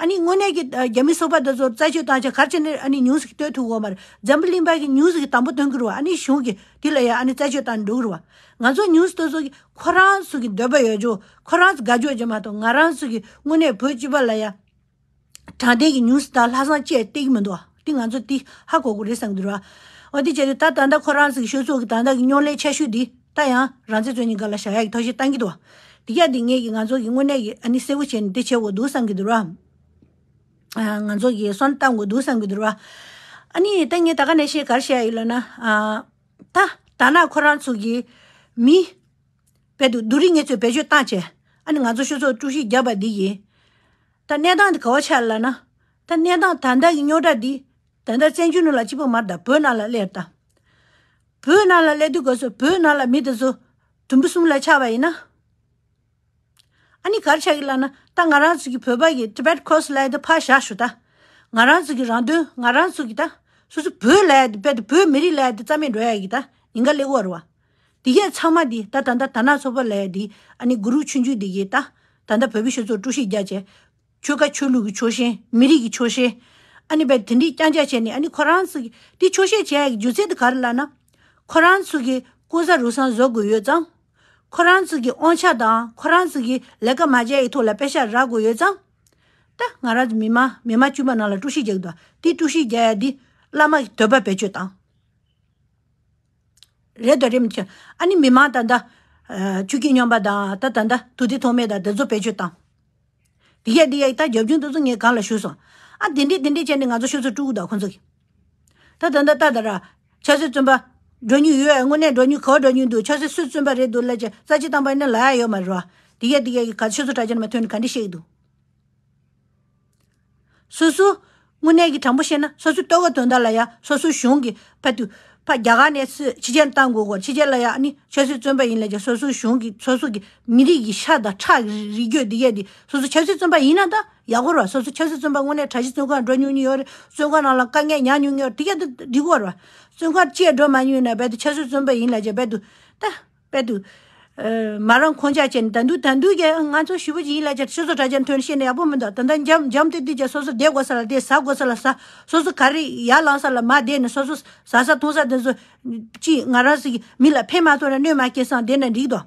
ཨ་ནི་དངོས་གནས་ཀྱི་ཨ་རྒྱ་མི་ཚོགས་པ་དེ་ཚོ་རྩད་གཅོད་བཏང་བྱས་ག་རེ་བྱས་ནས་ཨ་ནི་ཉུས་སུ་གཏོད་ཐུབ་ཀྱི་ཡོད་མ་རེད། འཛམ་བུ་གླིང་པ་གིས་ཉུས་སུ་གི་དང་པོ་སྟོན་གྱི་རེད་བ། ཨ་ནི་གཞུང་གིས་དེ་ལ་ཡ་ཨ་ནི་རྩད་གཅོད་བཏང་འགྲོ་གི་རེད་བ། ང་ཚོ་ཉུས་སུ་དེ་ཚོ་གིས་ཁོ་རང་ཚོ་གི་འདོད་པ་ཡོད་ཅོག་ཁོ་རང་ཚོ་དགའ་ཕྱོགས་ཅིག་མ་གཏོགས་ང་རང་ཚོ་གི་དངོས་གནས་བོད་སྤྱི་པ་ལ་ཡ་དྲང་བདེན་གྱི་ཉུང་ཟད་དང་ལྷག་བསམ་བཅས་སྟེར་གྱི་མི་འདུག་བ། འདི་ང་ཚོ་འདི་ཧ་གོ་དགོས་རེད་བསམ་གྱི་འདུག་ར། འོ་འདི་བྱས་ཏེ་ད་ད་ལྟ་ཁོ་རང་ཚོ་གི་སྤྱི་ཚོགས་ཀྱི་ད་ལྟ་གི་རྙོག་གླེང་ཆེ་ཤོས་འདི་ད་ཡང་རང་བཙན་རྩོད་མཁན་སྒང་ལ་བཞག་ཡག་གི་ཐབས་ཤེས་བཏང་གི་འདུག་བ། འདི་ཡ་འདི་ངས་ཀྱི་ང་ཚོ་གི་དངོས་གནས་ཀྱི་ཨ་ནི་གསལ་པོ་བྱས་ནས་འདི་བྱེད་དགོས་འདུག་བསམ་གྱི་འདུག་ར། ཨ་ང་ཚོ་གི་སོན་བཏང་དགོས་འདུག་བསམ་གྱི་འདུག་ར། ཨ་ནི་ད་ངས་ད་ག་ནང་བཞིན་ག་རེ་བཤད་ཡ་ཡིན་ལབ་ན། ཨ་ད་ད་ནག་ཁོ་རང་ཚོ་གི་མི་རྦད་དེ་བསྡུ་རིག་ངེད་ཚོས་བེད་སྤྱོད་བཏང་བྱས་ཨ་ནི་ང་ཚོ་སྤྱི་ཚོགས་དཀྲུག་ཤིང་བརྒྱབ་པ་འདི་ཡིན། ད་གནས་སྟངས་འདི་ག་བ་ཆགས་ལབ་ན། ད་གནས་སྟངས་ད་ལྟ་གི་རྙོག་དྲ་འདི་ད་ལྟ་བཙན་བྱོལ་ནང་ལ་གཅིག་པོ་མ་རེད། ད་བོད་ནང་ལ་སླེབས་ད། བོད་ནང་ལ་སླེབས་དུས་སྐབས་སུ་བོད་ནང་ལ་མི་དེ་ཚོ་དུམ་བུ་གསུམ་ལ་ཆགས་པ་ཡིན་ན། ཨ་ནི་ག་རེ་ཆགས་ཀྱི་ལབ་ན། ད་ང་རང་ཚོ་གི་བོད་པ་གི་Tibet Cause ལབ་ཡ་དེ་ཕར་བཞག་ཞུ་ད། ང་རང་ཚོ་གི་རང་དོན་ང་རང་ཚོ་གི་ད། སོ་སོ་བོད་ལབ་ཡ་དེ་རྦད་དེ་བོད་མི་རིགས་ལབ་ཡ་དེ་རྩ་མེད་འགྲོ་ཡ་གི་ད་ཉེན་ཁ་སླེབས་ཀྱི་ཡོད་རེད་བ། དེ་གས་ཚང་མ་འདི་ད་ད་ལྟ་ད་ནག་ཚོགས་པ་ལབ་ཡ་འདི་ཨ་ནི་གུ་རུབ་ཆུང་ཆུང་འདི་གིས་ད་ད་ལྟ་བོད་པའི་སྤྱི་ཚོགས་དཀྲུག་ཤིང་རྒྱག་བྱས། ཆོལ་ཁ་ཆོས་ལུགས་ཀྱི་ཕྱོགས་ཞེན། མི་རིགས་ཀྱི་ཕྱོགས་ཞེན། ཨ་ནི་རྦད་དེ་འདྲའི་རྐྱང་རྐྱང་བྱས་ནས་ཨ་ནི་ཁོ་རང་ཚོ་གི་དེ་ཕྱོགས་ཞེན་བྱེད་ཡ་གི་རྒྱུ་མཚན་དེ་ག་རེ་ལབ་ན། ཁོ་རང་ཚོ་གི་ལྐོག་ཟ་རུལ་སུངས་བཟོ་དགོས་ཡོད་ཙང་། ཁོ་རང་ཚོ་གི་དབང་ཆ་དང་ཁོ་རང་ཚོ་གི་ལས་ཀ་མ་བྱས་ཡི་ཐོག་ལ་པེ་ཤག་རག་དགོས་ཡོད་ཙང་། ད་ང་རང་ཚོ་མི་མང་མི་མང་དཀྱུས་མ་ནང་ལ་དཀྲུག་ཤིང་རྒྱག་གི་འདུག་དེ་དཀྲུག་ཤིང་རྒྱག་ཡ་འདི་བླ་མ་གི་འདོད་པ་བེད་སྤྱོད་བཏང་། རེད་དང་རེད་མི་ཆོག་ཨ་ནི་མི་མང་ད་ལྟ་ཨ་ཆོས་བརྒྱུད་རྙིང་པ་དང་ད་ད་ལྟ་དུས་འདི་ཐོག་མེད་དང་དེ་ཚོ་བེད་སྤྱོད་བཏང་། དེ་གས་དེ་གས་ད་རྒྱབ་ལྗོངས་དེ་ཚོ་ངས་གང་ལ་ཞུས་སོང་། ཨ་དེ་འདྲས་དེ་འདྲས་བྱས་ནས་ང་ཚོ་ཤོད་ཚོད་དཀྲུག་གི་འདུག་ཁོང་ཚོ་གིས། ད་ད་ད་ད་ད་ར། ཆབ་སྲིད་བཙོན་པ་འགྲོ་མྱོང་ཡོད། དངོས་གནས་འགྲོ་མྱོང་ག་བ་འགྲོ་མྱོང་འདུག་ཆབ་སྲིད་སུས་བཙོན་པ་རེད་འདུག་ལབ་ཀྱང་རྩ་ཆེ་བཏང་པ་ཡིན་ན་ལབ་ཡ་ཡོད་མ་རེད་བ། དེ་གས་དེ་གས་ཀྱི་ག་ཆོས་ཚོགས་དྲ་རྒྱ་ནས་མ་ཐོན་ནས་ག་འདྲས་བཤད་ཀྱི་འདུག་སོ་སོ། དངོས་གནས་ཀྱི་དྲང་པོ་བཤད་ན་སོ་སོའི་ལྟོ་གོས་དོན་དག་ལ་ཡ་སོ་སོའི་གཞུང་གི་ཕ་དུ་ཕ་རྒྱ་གར་ནས་སུ་ཕྱི་རྒྱལ་བཏང་དགོས་གོ་ཕྱི་རྒྱལ་ལ་ཡ་ཨ་ནི་ཆབ་སྲིད་བཙོན་པ་ཡིན་ལབ་ཀྱང་སོ་སོའི་གཞུང་གི་སོ་སོ་གི་མི་རིགས་ཀྱི་ཤ་དང་ཁྲག་གི་རིགས་རྒྱུད་འདི་གས་འདི་སོ་སོ་ཆབ་སྲིད་བཙོན་པ་ཡིན་ན་ད་ཡག་པོ་རེད་བ། སོ་སོ་ཆབ་སྲིད་བཙོན་པ་དངོས་གནས་གྲྭ་བཞི་བཙོན་ཁང་འགྲོ་མྱོང་མྱོང་ཡོད་རེད། བཙོན་ཁང་ནང་ལ་དཀའ་ངལ་མྱངས་མྱོང་མྱོང་རེད། འདི་གས་འདི་འགྲིག་གོ་རེད་བ། བཙོན་ཁང་བཅད་འགྲོ་མ་མྱོང་ན་རྦད་དེ་ཆབ་སྲིད་བཙོན་པ་ཡིན་ལབ་ཀྱང་རྦད་དེ་ད་རྦད་དེ། མ་རང་ཁོང་ཅག་བྱས་ནས་ད་འདུག་ད་འདུག་གས་ང་ཚོ་ཞུ་བ་ཅིག་ཡིན་ལབ་ཀྱང་ཆུ་ཚོད་དྲ་རྒྱ་ཐོན་བཤད་ན་ཡག་པོ་མི་འདུག་ད་ལྟ་འཇམ་འཇམ་ཏིག་ཏིག་ཀྱང་སོ་སོ་བསྡད་དགོས་ས་ལ་བསྡད། ཟ་དགོས་ས་ལ་ཟ། སོ་སོ་ག་རེ་ཡར་ལངས་ས་ལ་མར་བསྡད་ནས་སོ་སོ་ཟ་ས་འཐུང་ས་དེ་ཚོ་ཅིག་ང་རང་ཚོ་གི་མི་ལ་ཕན་མ་ཐོགས་ན་གནོད་མ་སྐྱེལ་སང་བསྡད་ན་འགྲིག་དོ།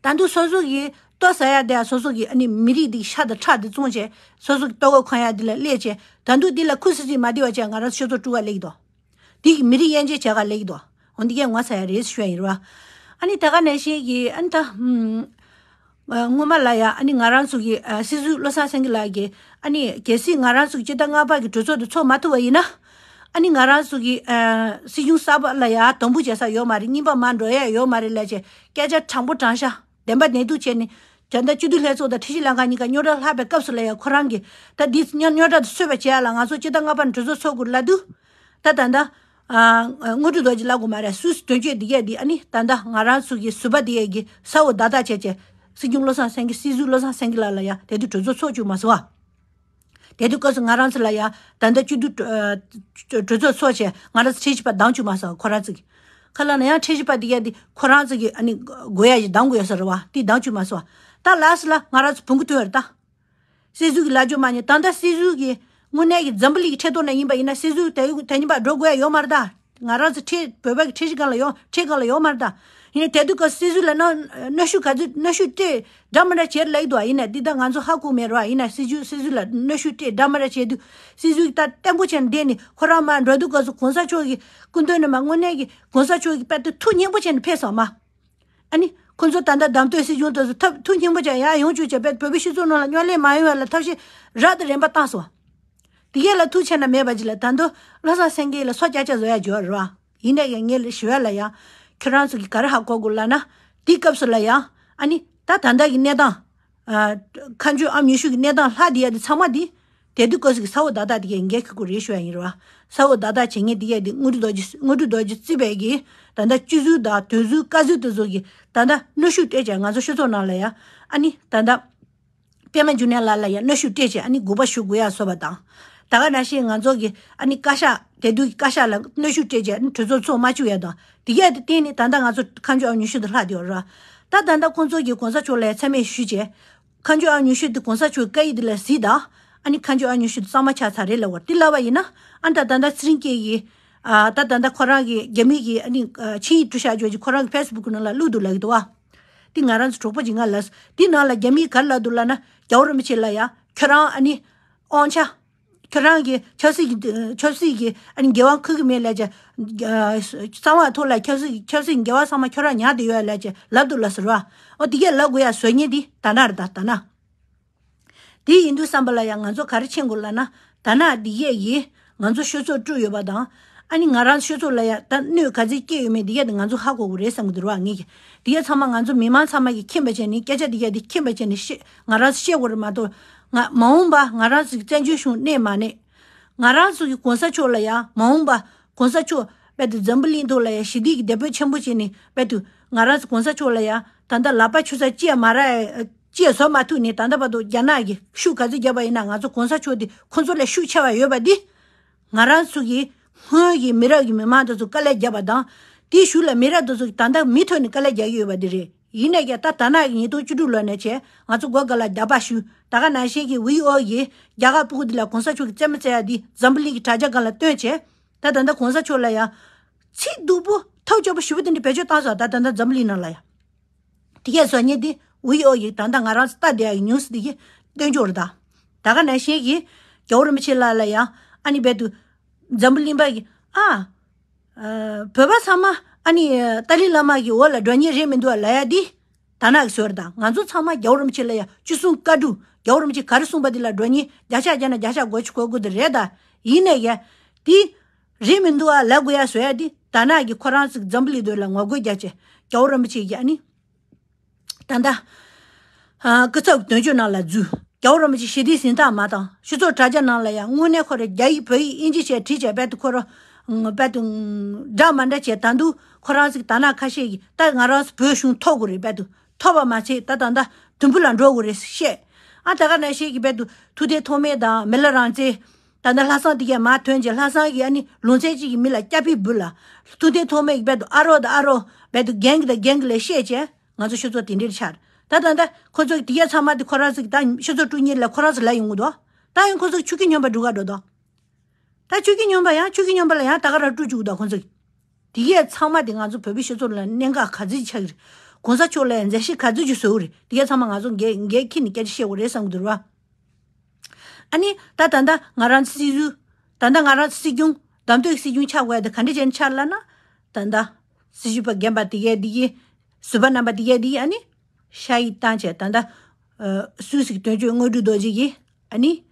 ད་འདུག་སོ་སོ་གི་ལྟོ་ཟ་ཡ་དེ་སོ་སོ་གི་ཨ་ནི་མི་རིགས་འདི་ཤ་དང་ཁྲག་འདི་བཙོང་བྱས་སོ་སོ་གི་ལྟོ་གོས་གོན་ཡ་འདི་ལ་སླེབས་བྱས་ད་འདུག་འདི་ལ་ཁུ་སིམ་སིམ་མ་བསྡད་པ་བྱས་ང་རང་ཚོ་ཆུ་ཚོད་དྲུག་པ་སླེབས་ཀྱི་འདུག་འདི་གི་མི་རིགས་དབྱེ་འབྱེད་བྱེད་ག་སླེབས་ཀྱི་འདུག་འོ་འདི་གས་ངོ་ཚ་ཡ་རེད་ཞུ་ཡ་ཡིན་ར། ཨ་ནི་ད་ག་ནང་བཞིན་གྱི་ཨ་ནི་ད་ཨ་སྔོན་མ་ལ་ཡ་ཨ་ནི་ང་རང་ཚོ་གི་ཨ་སྲིད་ཟུར་བློ་བཟང་སེང་གེ་ལགས་ཀྱིས་ཨ་ནི་གལ་སྲིད་ང་རང་ཚོ་གི་སྤྱི་ཟླ་ལྔ་པ་གི་གྲོས་ཚོགས་དེ་ཚོགས་མ་ཐུབ་པ་ཡིན་ན་ཨ་ནི་ང་རང་ཚོ་གི་ཨ་སྲིད་གཞུང་གསར་པ་ལ་ཡ་དམ་འབུལ་བྱེད་ས་ཡོད་མ་རེད། རྙིང་པ་མར་འགྲོ་ཡ་ཡོད་མ་རེད་ལབ་བྱས་སྐད་ཆ་དྲང་པོ་དྲང་བཞག་བདེན་པ་བདེན་ཐུག་བྱས་ནས་ད་ལྟ་སྤྱི་འཐུས་ལྷན་ཚོགས་དང་ཁྲི་ཞིང་ལྷན་ཁང་གཉིས་ཀ་རྙོག་དྲ་ལྷག་པའི་སྐབས་སུ་ལ་ཡ་ཁོ་རང་གིས་ད་འདི་རྙོག་དྲ་དེ་སོས་པ་བྱེད་ཡ་ལ་ང་ཚོ་སྤྱི་ཟླ་ལྔ་པ་ནས་གྲོས་ཚོགས་ཚོགས་དགོས་ལབ་དུས། ད་ད་ལྟ་ཨ་དངོས་གྲུབ་རྡོ་རྗེ་ལབ་དགོས་མ་རེད། སུད་སི་དོན་གཅོད་འདི་གས་འདི་ཨ་ནི་ད་ལྟ་ང་རང་ཚོ་གི་ཟུར་པ་འདི་གས་ཀྱི་ས་འོག་བརྡ་རྟགས་བྱས་བྱས་སྲིད་སྐྱོང་བློ་བཟང་སེང་གེ་སྲིད་ཟུར་བློ་བཟང་སེང་གེ་ལགས་ལ་ཡ་དེ་དུས་གྲོས་ཚོགས་ཚོགས་བཅུག་མ་སོང་བ། དེ་དུས་སྐབས་སུ་ང་རང་ཚོ་ལ་ཡ་ད་ལྟ་སྤྱི་འཐུས་གྲོས་ཚོགས་ཚོགས་བྱས་ང་རང་ཚོ་ཁྲི་བཞི་པ་བདམས་བཅུག་མ་སོང་ཁོ་རང་ཚོ་གི། ཁ་ལ་ན་ཡང་ཁྲི་བཞི་པ་འདི་གས་འདི་ཁོ་རང་ཚོ་གི་ཨ་ནི་དགོས་ཡ་ཞིག་བདམས་དགོས་ཡ་ས་རེད་བ། དེ་བདམས་བཅུག་མ་སོང་བ། ད་ལ་སི་ལ་ང་རང་ཚོ་བོང་གུ་ཐོན་ཡོད་རེད་ད། སྲིད་ཟུར་གྱི་ལབ་རྒྱུ་མ་ཉན། ད་ལྟ་སྲིད་ཟུར་གྱི་དངོས་གནས་ཀྱི་འཛམ་བུ་གླིང་གི་ཁྲི་ཐོག་ན་ཡིན་པ་ཡིན་ན་སྲིད་ཟུར་དེ་དེ་ཉིན་པ་འགྲོ་དགོས་ཡ་ཡོད་མ་རེད་ད། ང་རང་ཚོ་ཁྲི་བོད་པ་གི་ཁྲི་ཞིག་སྒང་ལ་ཡོད་ཁྲི་སྒང་ལ་ཡོད་མ་རེད་ད། ཡིན་ནའི་དེ་དུས་ཀ་སྲིད་ཟུར་ལ་གནོན་གནོན་ཤུགས་ག་ཚོད་གནོན་ཤུགས་སྤྲད་འདྲ་མི་འདྲ་བྱེད་ལབ་ཀྱི་འདུག་ཡིན་ནའི་འདི་ད་ང་ཚོ་ཧ་གོ་མེད་རེད་བ། ཡིན་ནའི་སྲིད་ཟུར་སྲིད་ཟུར་ལ་གནོན་ཤུགས་སྤྲད་འདྲ་མི་འདྲ་བྱེད་དུས་སྲིད་ཟུར་གྱི་ད་བརྟན་པོ་བྱས་ནས་བསྡད་ནས་ཁོ་རང་མར་འགྲོ་དུས་སྐབས་སུ་གོང་ས་མཆོག་གི་སྐུ་མདུན་ནས་མར་དངོས་གནས་ཀྱི་གོང་ས་མཆོག་གི་དཔེ་དེ་ཐུགས་མཉེས་པོ་བྱས་ནས་ཕེབས་སོང་མ། ཨ་ནི་ཁོ་ཚོ་ད་ལྟ་བདམས་ཐོན་སྲིད་གཞུང་དེ་ཚོ་ཐབས་ཐུགས་མཉེས་པོ་བྱས་ཡར་ཡོང་བཅུག་བྱས་བོད་པའི་སྤྱི་ཚོགས་ནང་ལ་གཉོར་ལེན་མ་ཡོང་བ་ལ་ཐབས་ཤེས་རབ་དང་རིམ་པ་བཏང་སོང་། དེ་གས་ལ་ཐུགས་ཆེ་ན་མེད་པ་ཅིག་ལ་ད་དུང་བློ་བཟང་སེང་གེ་ལ་སོ་ཀྱག་ཀྱག་བཟོ་ཡ་འབྱོར་རེད་བ། ཡིན་ནའི་ཡང་ངས་ལ་ཞུ་ཡ་ལ་ཡ། ཁྱོད་རང་ཚོ་གིས་ག་རེ་ཧ་གོ་དགོས་ལབ་ན། དེའི་སྐབས་སུ་ལ་ཡ། ཨ་ནི་ད་ད་ལྟ་གི་གནས་སྟངས། ཨ། བཀའ་འགྱུར་ཨང་ཉི་ཤུ་གི་གནས་སྟངས་ལྷག་བསྡད་ཡ་དེ་ཚང་མ་དེ། དེ་དུས་སྐབས་སུ་གི་ས་འོག་བརྡ་རྟགས་དེ་གས་འགན་འཁྱེར་དགོས་རེད་ཞུ་ཡ་ཡིན་རེད་བ། ས་འོག་བརྡ་རྟགས་བྱེད་མཁན་དེ་གས་དེ་དངོས་གྲུབ་རྡོ་རྗེ་དངོས་གྲུབ་རྡོ་རྗེ་བརྩིས་པའི་གི། ད་ལྟ་སྤྱི་ཟུར་དང་དོན་ཟུར་བཀའ་ཟུར་དེ་ཚོ་གི་ད་ལྟ་གནོན་ཤུགས་སྤྲད་བྱས་ང་ཚོ་སྤྱི་ཚོགས་ནང་ལ་ཡ། ཨ་ནི་ད་ལྟ། པད་མ་འབྱུང་གནས་ལགས་ལ་ཡང་གནོན་ཤུགས་སྤྲད་བྱས་ཨ་ནི་དགོངས་པ་ཞུ་དགོས་ཡ་བཟོ་བ་དང་། ད་ག་ནང་བཞིན་ང་ཚོ་གི་ཨ་ནི་བཀའ་ཤག་དེ་དུས་ཀྱི་བཀའ་ཤག་ལ་གནོན་ཤུགས་སྤྲད་བྱས་ཨ་ནི་གྲོས་ཚོགས་ཚོགས་མ་བཅུག་ཡ་དང་དེ་གས་དེ་བརྟེན་ནས་ད་ལྟ་ང་ཚོ་བཀའ་འགྱུར་ཨང་ཉི་ཤུ་དེ་ལྷག་བསྡད་ཡོད་རེད་བ། ད་ད་ལྟ་ཁོང་ཚོ་གིས་གོང་ས་མཆོག་ལ་ཡང་མཚན་སྨད་ཞུས་བྱས། བཀའ་འགྱུར་ཨང་ཉི་ཤུ་དེ་གོང་ས་མཆོག་བཀའ་ཡིག་དེ་ལ་གཟིགས་དང་། ཨ་ནི་བཀའ་འགྱུར་ཨང་ཉི་ཤུ་དེ་གཙང་མ་ཆགས་ཚར་རེད་ལབ་པ་དེ་ལབ་པ་ཡིན་ན། ཨ་ནི་ད་ད་ལྟ་ཚེ་རིང་སྐྱིད་ཀྱིས། ཨ། ད་ད་ལྟ་ཁོ་རང་གི་རྒྱ་མི་གི་ཨ་ནི་ཨ་ཆིངས་ཡིག་གྲུ་བཞག་ཅོག་ཅིག་ཁོ་རང་གི་ཕེ་སི་བུག་ནང་ལ་བླུགས་འདུག་ལབ་ཀྱི་འདུག་བ། འདི་ང་རང་ཚོ་གྲོགས་པོ་ཅིག་ང་ལ། འདི་ནང་ལ་རྒྱ་མིས་ག་རེ་ལབ་འདུག་ལབ་ན། རྒྱལ་བ་རིན་པོ་ཆེ་ལ་ཡ་ཁྱོད་རང་ཨ་ནི་དབང་ཆ། ཁྱོད་རང་གི་ཆབ་སྲིད་ཀྱི་ཆབ་སྲིད་ཀྱི་ཨ་ནི་འགན་དབང་འཁུར་གྱི་མེད་ལབ་བྱས། གསང་བ་ཐོག་ལ་ཆབ་སྲིད་ཆབ་སྲིད་འགན་དབང་ཚང་མ་ཁྱོད་རང་ཉར་བསྡད་ཡོད་ལབ་བྱས་ལབ་འདུག་ལབ་ཟེར་བ། འོ་དེ་གས་ལབ་དགོས་ཡ་བཟོ་མཁན་འདི་ད་ན་རེད་ད་ད་ན། དེ་ཡིན་དུས་བསམ་པ་ལ་ཡང་ང་ཚོ་ག་རེ་མཁྱེན་དགོས་ལབ་ན། ད་ནང་འདི་གས་ཀྱིས་ང་ཚོ་ཤོད་ཚོགས་དཀྲུགས་ཡོད་པ་དང་། ཨ་ནི་ང་རང་ཤོད་ཚོགས་ལ་ཡང་ད་གནོད་ག་ཚོད་སྐྱེལ་ཡོད་མེད་འདི་གས་དེ་ང་ཚོ་ཧ་གོ་དགོས་རེད་བསམ་གྱི་འདུག་ར་བ། ངས་ཀྱི་འདི་གས་ཚང་མ་ང་ཚོ་མི་མང་ཚང་མ་གིས་མཁྱེན་པ་བྱས་ནས་སྐད་ཆ་འདི་གས་དེ་མཁྱེན་པ་བྱས་ནས་ཤེས་ང་རང་ཚོ་ཤེས་དགོས་རེད་མ་གཏོགས། ང་མ་འོངས་པ་ང་རང་ཚོ་གི་བཙན་བྱོལ་གཞུང་གནས་མ་གནས། ང་རང་ཚོ་གི་གོང་ས་མཆོག་ལ་ཡང་མ་འོངས་པ་གོང་ས་མཆོག་དཔེ་དུ་འཛམ་བུ་གླིང་ཐོག་ལ་ཡང་ཞི་བདེ་གི་དེད་དཔོན་ཆེན་པོ་བྱས་ནས་དཔེ་དུ་ང་རང་ཚོ་གོང་ས་མཆོག་ལ་ཡང་ད་ལྟ་ལག་པ་ཆུ་ས་ཅི་ཡང་མ་རག་ཅི་ཡང་བཟོ་མ་ཐུབ་ནས་ད་ལྟ་བར་དུ་རྒྱ་ནག་གིས་ཤུགས་ག་ཚོད་བརྒྱབ་པ་ཡིན་ན་ང་ཚོ་གོང་ས་མཆོག་འདི་ཁོང་ཚོ་ལས་ཤུགས་ཆེ་བ་ཡོད་པ་འདི། ང་རང་ཚོ་གི་སྔོན་གྱི་མི་རབས་ཀྱི་མི་མང་དེ་ཚོ་དཀའ་ལས་བརྒྱབ་པ་དང་། དེའི་གཞུག་ལ་མི་རབས་དེ་ཚོ་གི་ད་ལྟ་མུ་མཐུད་ནས་དཀའ་ལས་རྒྱག་གི་ཡོད་པ་འདི་རེད། ཡིན་ནའི་ཀྱང་ད་ད་ནག་གི་ཉིས་སྟོང་བཅུ་དྲུག་ལོ་ནས་བྱས་ང་ཚོ་སྒོ་ག་ལ་རྒྱག་པ་ཞུ། ད་ག་ནང་བཞིན་གྱི་ཝི་ཨོ་ཡི་རྒྱ་གར་སྤུ་གུ་འདི་ལ་གོང་ས་མཆོག་གི་རྩེད་མོ་རྩེ་ཡ་འདི་འཛམ་བུ་གླིང་གི་དྲ་རྒྱ་སྒང་ལ་བཏོན་བྱས། ད་ད་ལྟ་གོང་ས་མཆོག་ལ་ཡང་ཚིག་སྡུག་པོ་ཐབས་སྐྱོ་པོ་ཞེ་པོ་དེ་འདྲ་བེད་སྤྱོད་བཏང་སོང་། ད་ད་ལྟ་འཛམ་བུ་གླིང་ནང་ལ་ཡང་། དེ་གས་བཟོ་མཁན་དེ་ཝི་ཨོ་ཡི་ད་ལྟ་ང་རང་ཚོ་ལྟ་བསྡད་ཡ་གི་ཉུང་སུ་དེ་གི་སྟོན་ཆོག་རེད་ད། ད་ག་ནང་བཞིན་གྱི་རྒྱལ་བ་རིན་པོ་ཆེ་ལགས་ལ་ཡང་ཨ་ནི་རྦད་དུ་འཛམ་བུ་གླིང་པ་གི་ཨ། ཨ། བོད་པ་ཚང་མ་ཨ་ནི་ཏཱ་ལའི་བླ་མ་གི་འོག་ལ་འགྲོ་མཁན་རེད་མི་འདུག་ལབ་ཡ་འདི་ད་ནག་གི་བཟོ་རེད་ད། ང་ཚོ་ཚང་མ་རྒྱལ་བ་རིན་པོ་ཆེ་ལ་ཡ་བཅུ་གསུམ་བཀའ་སྒྲུབ། རྒྱལ་བ་རིན་པོ་ཆེ་ག་རེ་གསུངས་པ་འདི་ལ་འགྲོ་མཁན་བརྒྱ་ཆ་བརྒྱ་ནས་བརྒྱ་ཆ་དགོས་ཆུ་གོ་དགོས་དེ་རེད་ད། ཡིན་ནའི་ཡ། འདི་རེད་མི་འདུག་ཨ་ལབ་དགོས་ཡ་བཟོ་ཡ་འདི་ད་ནག་གི་ཁོ་རང་ཚོ་འཛམ་བུ་གླིང་དོན་ལ་ངོ་རྒོལ་རྒྱག་བྱས་རྒྱལ་བ་རིན་པོ་ཆེ་གི་ཨ་ནི། ད་ལྟ། ཨ། སྐུ་ཚབ་དོན་གཅོད་ནང་ལ་འཛུལ། རྒྱལ་བ་རིན་པོ་ཆེ་ཞི་བདེའི་གཟེངས་རྟགས་མ་བཏང་། སྤྱི་ཚོགས་དྲ་རྒྱ་ནང་ལ་ཡང་དངོས་གནས་ཁོ་རང་རྒྱ་ཡིག་བོད་ཡིག་དབྱིན་ཇི་བཅས་བྲིས་བྱས་རྦད་དེ་ཁོ་རང་རྦད་དེ་འདྲ་མ་འདྲ་བྱས། ད་དུང་ཁོ་རང་ཚོ་ད་ནག་ཁ་ཤས་ཀྱིས་ད་ང་རང་ཚོ་བོད་གཞུང་ཐོབ་དགོས་རེད། རྦད་དེ་ཐོབ་པ་མ་ཚད་ད་ད་ལྟ་དུམ་བུ་ལ་འགྲོ་དགོས་རེད་བཤད། ཨ་ད་ག་ནང་བཞིན་གྱི་རྦད་དེ་ཐུབ་བསྟན་ཐོགས་མེད་དང་མི་ལ་རང་བཙན། ད་ལྟ་ལྷ་བསངས་དེ་གས་མར་ཐོན་རྗེས་ལྷ་བསངས་ཀྱིས་ཨ་ནི་ལུང་ཚན་གཅིག་གི་མི་ལ་སྐྱ་ཕིག་འབུལ་ལ། ཐུབ་བསྟན་ཐོགས་མེད་ཀྱིས་རྦད་དེ་ཨ་རོགས་དང་ཨ་རོགས་རྦད་དེ་རྒན་གྱི་དང་རྒན་གྱི་ལ་བཤད་བྱས། ང་ཚོ་ཤོད་ཚོགས་དེ་འདྲའི་ཆགས། ད་ད་ད་ཁོ་ཚོ་དེ་གས་ཚང་མ་དེ་ཁོ་རང་ཚོ་གི་ད་ཤོད་ཚོགས་དཀྲུག་མཁན་ལ་ཁོ་རང་ཚོ་ལ་ཡོང་གི་འདུག་ད་ཡང་ཁོ་ཚོ་ཆོས་བརྒྱུད་སྨྱོན་པ་འགྲོ་ག་འགྲོ་འདུག་ད་ཆོས་བརྒྱུད་སྨྱོན་པ་ཡང་ཆོས་བརྒྱུད་སྨྱོན་པ་ལ་ཡང་ད་ག་རང་དཀྲུག་བཅུག་གི་འདུག་ཁོ་ཚོ་གི། དེ་གས་ཚང་མ་དེ་ང་ཚོ་བོད་པའི་སྤྱི་ཚོགས་ལ་གནད་འགག་ག་ཚོད་ཆགས་ཀྱི་རེད། གོང་ས་མཆོག་ལ་ཡང་མཛད་བཤད་ག་ཚོད་ཀྱི་བཟོ་གི་རེད། དེ་གས་ཚང་མ་ང་ཚོ་འགན་འགན་འཁྱེར་ནས་སྐད་ཆ་བཤད་དགོས་རེད་བསམ་གྱི་འདུག་ར་བ། ཨ་ནི་ད་ད་ལྟ་ང་རང་ཚོ་སྲིད་ཟུར། ད་ལྟ་ང་རང་ཚོ་སྲིད་སྐྱོང་བདམས་ཐོན་གྱི་སྲིད་སྐྱོང་ཆགས་དགོས་ཡ་དེ་ག་འདྲ་བྱས་ནས་ཆགས་ལབ་ན། ད་ལྟ་སྲིད་ཞུ་པ་རྒན་པ་དེ་གས་དེ་གས་ བཟོད་པ་རྣམ་པ་དེ་གས་དེ་ཨ་ནི་ཤ་ཡིག་བཏང་བྱས་ད་ལྟ་སུད་སི་གི་དོན་གཅོད་དངོས་གྲུབ་རྡོ་རྗེ་གིས་ཨ་ནི་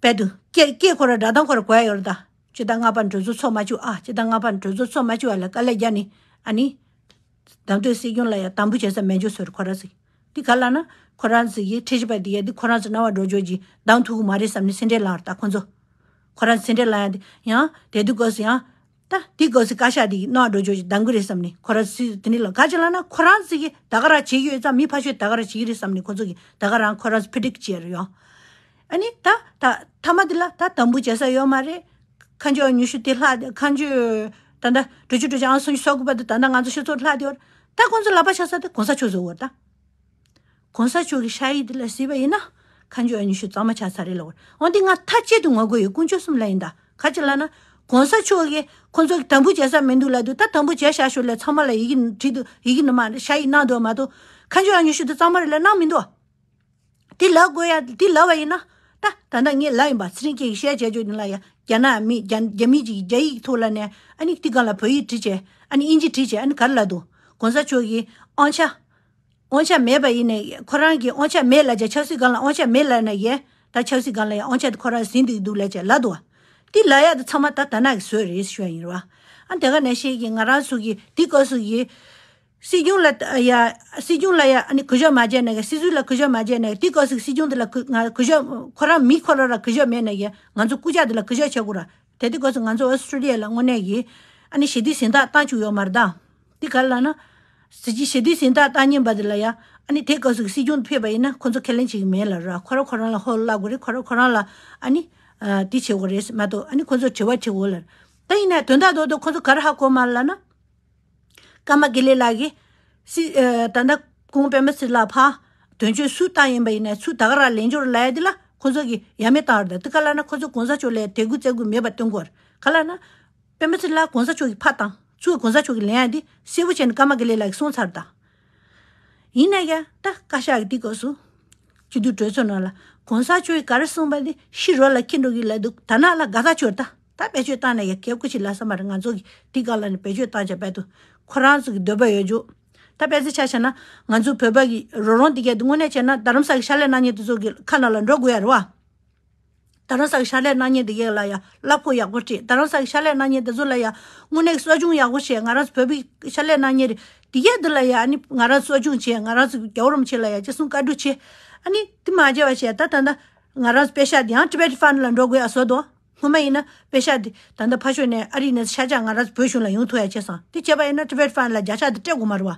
དཔལ་དུ་སྐད་སྐད་ཁོ་ར་སྒྲ་གདངས་ཁོ་ར་གོ་ཡ་ཡོད་རེད་ད། སྤྱི་ཟླ་ལྔ་པ་གྲོས་ཚོགས་ཚོགས་མ་བཅུག་ཨ། སྤྱི་ཟླ་ལྔ་པ་གྲོས་ཚོགས་ཚོགས་མ་བཅུག་པ་ལ་དཀའ་ལས་བརྒྱབ་ནས་ཨ་ནི་བདམས་ཐོན་སྲིད་སྐྱོང་ལ་ཡང་དམ་འབུལ་བྱེད་ས་མེད་འཇོག་བཟོས་རེད་ཁོ་རང་ཚོས། འདི་ག་ལབ་ན་ཁོ་རང་ཚོ་གི་ཁྲིམས་ཞིབ་པ་འདི་གས་འདི་ཁོ་རང་ཚོ་སྣང་བ་འགྲོ་འཇོག་གིས་བདམས་ཐུབ་ཀྱི་མ་རེད་བསམ་ནས་སེམས་ཁྲལ་ལངས་རེད་ད་ཁོ་ཚོ། ཁོ་རང་ཚོ་སེམས་ཁྲལ་ལངས་ཡ་འདི་ཡང་དེ་དུས་སྐབས་སུ་ཡང་ད་འདི་སྐབས་སུ་བཀའ་ཤག་འདི་གིས་སྣང་བ་འགྲོ་འཇོག་གིས་བདམས་གི་རེད་བསམ་ནས་ཁོ་རང་ཚོས་དེ་འདྲ་ལ་ག་ཅི་ལབ་ན་ཁོ་རང་ཚོ་གིས་ད་ག་རང་བྱེད་ཀྱི་ཡོད་ཙང་མི་ཕར་ཞོག་ད་ག་རང་བྱེད་ཀྱི་རེད་བསམ་ནས་ཁོ་ཚོ་གིས་ད་ག་རང་ཁོ་རང་ཚོ་ཕི་ཌིག་བྱས་རེད་ཡོང་། ཨ་ནི་ད་ད་མཐའ་མ་འདི་ལ་ད་དམ་འབུལ་བྱེད་ས་ཡོད་མ་རེད། ཁ་མཆུ་ཉི་ཤུ་དེ་ལྷག་དེ་ཁ་མཆུ་ད་ལྟ་དྲུག་ཅུ་དྲུག་ཅུ་ཨང་སུམ་ཅུ་སོ་དགུ་པ་དེ་ད་ལྟ་ང་ཚོ་སྤྱི་ཚོགས་ལྷག་དེ་བར་ད་ཁོང་ཚོ་ལག་པ་ཆགས་ས་དེ་གོང་ས་མཆོག་བཟོ་བར་ད། གོང་ས་མཆོག་གི་ཤ་ཡིག་དེ་ལ་གཟིགས་པ་ཡིན་ན་ཁ་མཆུ་ཉི་ཤུ་གཙང་མ་ཆགས་ཚར་རེད་ལབ་བར་འོན་ཏེ་ང་མཐའ་གཅིག་ཏུ་ངོ་རྒོལ་ཡོད་དཀོན་མཆོག་གསུམ་ལ་ཡིན་ད་ག་ཅི་ལབ་ན་གོང་ས་མཆོག་གིས་ཁོང་ཚོ་གི་དམ་འབུལ་བྱེད་ས་མི་འདུག་ལབ་དུས་ད་དམ་འབུལ་བྱས་བཞག་ཤོག་ལབ་ཚང་མ་ལ་ཡི་གེ་བྲིས་འདུག་ཡི་གེ་ནི་མ་ཤ་ཡིག་གནང་འདུག་མ་གཏོགས་ཁ་མཆུ་ཉི་ཤུ་དེ་གཙང་མ་རེད་ལབ་གནང་མི་འདུག་དེ་ལབ་དགོས་ཡ་དེ་ལབ་པ་ཡིན་ན། ད་ད་ལྟ་ངས་ལབ་ཡིན་པ་ཚེ་རིང་སྐྱིད་ཀྱིས་བཤད་བྱས་བརྗོད་ནི་ལ་ཡ་རྒྱ་ནག་མི་རྒྱ་རྒྱ་མི་གཅིག་གིས་རྒྱ་ཡིག་ཐོག་ལ་ནས་ཨ་ནི་དེ་སྒང་ལ་བོད་ཡིག་བྲིས་བྱས་ཨ་ནི་དབྱིན་ཇི་བྲིས་བྱས་ཨ་ནི་ག་རེ་ལབ་འདུག་གོང་ས་མཆོག་གིས་དབང་ཆ་དབང་ཆ་མེད་པ་ཡིན་ནས་ཁོ་རང་གིས་དབང་ཆ་མེད་ལབ་བྱས་ཆབ་སྲིད་སྒང་ལ་དབང་ཆ་མེད་ལབ་ནས་ཡས་ད་ཆབ་སྲིད་སྒང་ལ་ཡ་དབང་ཆ་དེ་ཁོ་རང་ཟིན་འདུག་འདུག་ལབ་བྱས་ལབ་འདུག་བ། དེ་ལབ་ཡ་དེ་ཚང་མ་ད་ད་ནག་གི་བཟོས་རེད་ཞུ་ཡ་ཡིན་རེད་བ། ཨ་དེ་ག་ནས་ཤེས་ཀྱི་ང་རང་ཚོ་གིས་དེ་སྐབས་སུ་གི་སྲིད་སྐྱོང་ལ་ཡ་སྲིད་སྐྱོང་ལ་ཡ་ཨ་ནི་གུས་ཞབས་མ་བྱས་ན་ཡ་སྲིད་ཟུར་ལ་གུས་ཞབས་མ་བྱས་ན་ཡ་དེ་སྐབས་སུ་སྲིད་སྐྱོང་དེ་ལ་གུས་ང་གུས་ཞབས་ཁོ་རང་མི་ཁོ་རང་ལ་གུས་ཞབས་མེད་ན་ཡ་ང་ཚོ་སྐུ་ཕྱྭ་དེ་ལ་གུས་ཞབས་བྱེད་དགོས་ར། དེ་དུས་སྐབས་སུ་ང་ཚོ་ཨོ་སི་ཀྲི་ལི་ཡ་ལ་དངོས་གནས་ཀྱི་ཨ་ནི་ཞི་བདེ་གཟེངས་རྟགས་བཏང་བཅུག་ཡོད་མ་རེད་ད། དེ་ག་ལ་ན། གཟི་བརྗིད་ཞི་བདེ་གཟེངས་རྟགས་བཏང་མཁན་པ་དེ་ལ་ཡ་ཨ་ནི་དེ་སྐབས་སུ་སྲིད་སྐྱོང་དུ་ཕེབས་པ་ཡིན་ན་ཁོ་ཚོ་ཁས་ལེན་བྱེད་ཀྱི་མེད་ལ་ར། ཁོ་རང་ཁོ་རང་ལ་ཧོལ་བརླག་དགོས་རེད། ཁོ་རང་ཁོ་རང་ལ་ཨ་ནི་དེ་བྱེད་དགོས་རེད་མ་གཏོགས་ཨ་ནི་ཁོ་ཚོ་དྲི་བ་དྲི་དགོས་ལ། ད་ཡིན་ན་དོན་དག་རྡོག་རྡོག་ཁོ་ཚོ་ག་རེ་ཧ་གོ་མ་ལ་ན། ཀརྨ་དགེ་ལེགས་ལགས་ཀྱིས་སྲིད་ཨ་ད་ལྟ་ཁོང་པད་མ་ཚེ་རིང་ལགས་ཕར་དོན་གཅོད་སུ་བཏང་ཡིན་པ་ཡིན་ན་སུ་ད་ག་རང་ལེན་འབྱོར་ལབ་ཡ་དེ་ལ་ཁོ་ཚོ་གིས་ཡ་མེད་བཏང་རེད། དེ་ག་ལ་ན་ཁོ་ཚོ་གོང་ས་མཆོག་ལ་དད་གུས་བརྩི་གུས་མེད་པ་སྟོན་གོ་རེད། ག་ལ་ན། པད་མ་ཚེ་རིང་ལགས་གོང་ས་མཆོག་གིས་ཕར་བཏང་ཚུར་གོང་ས་མཆོག་གིས་ལེན་ཡ་འདི་གསལ་པོ་བྱས་ནས་ཀརྨ་དགེ་ལེགས་ལགས་ཀྱིས་གསུངས་ཚར་ད། ཡིན་ན་ཡང་ད་བཀའ་ཤག་གི་དེ་སྐབས་སུ། སྤྱི་འཐུས་གྲོས་ཚོགས་ནང་ལ་གོང་ས་མཆོག་གིས་ག་རེ་གསུངས་པ་དེ་ཤི་རོ་ལ་འཁྱེར་འགྲོ་གི་ལབ་འདུག་ད་ནང་ལ་དགའ་ཐག་ཆོད་ད། ད་བེད་སྤྱོད་བཏང་ན་ཡང་གལ་ཁུ་ཅིག་ལ་བསམ་པ་རེད། ང་ཚོ་གི་དེ་སྒང་ལ་ནི་བེད་སྤྱོད་བཏང་བྱས་བལ་དུ་ཁོ་རང་ཚོ་གི་འདོད་པ་ཡོད་རྒྱུ། ད་དཔེ་ཆ་ཆ་བཞག་ན་ང་ཚོ་བོད་པ་གི་རོགས་རམ་དེ་གས་དེ་དངོས་གནས་བྱས་ན་རྡ་རམ་ས་གི་ཕྱག་ལས་གནང་མཁན་དེ་ཚོ་གི་ཁ་ནང་ལ་འགྲོ་དགོས་ཡ་རེད་བ། རྡ་རམ་ས་གི་ཕྱག་ལས་གནང་མཁན་དེ་གས་ལ་ཡ་གླ་ཕོགས་ཡག་པོ་སྤྲད། རྡ་རམ་ས་གི་ཕྱག་ལས་གནང་མཁན་དེ་ཚོ་ལ་ཡ་དངོས་གནས་གསོ་སྦྱོང་ཡག་པོ་བྱས། ང་རང་ཚོ་བོད་པའི་ཕྱག་ལས་གནང་མཁན་རེད། དེ་གས་འདི་ལ་ཡ་ཨ་ནི་ང་རང་གསོ་སྦྱོང་བྱས། ང་རང་ཚོ་རྒྱལ་བ་རིན་པོ་ཆེ་ལ་ཡ་ཅི་གསུང་བཀའ་སྒྲུབ་བྱས། ཨ་ནི་དེ་མ་བྱས་པ་བྱས་ད་ད་ལྟ་ང་རང་ཚོ་པེ་ཤག་དེ་ཡང་Tibet Fund ལ་འགྲོ་དགོས་ཡ་བཟོ་དོ། སྔོན་མ་ཡིན་ན་པེ་ཤག་དེ་ད་ལྟ་ཕར་ཕྱོགས་ནས་ཨ་རི་ནས་ཤར་ཕྱོགས་ང་རང་ཚོ་བོད་གཞུང་ལ་ཡོང་ཐུབ་ཡ་བྱས་སོང་། དེ་བྱས་པ་ཡིན་ན་Tibet Fund ལ་བརྒྱ་ཆ་དེ་སྤྲད་དགོས་མ་རེད་བ།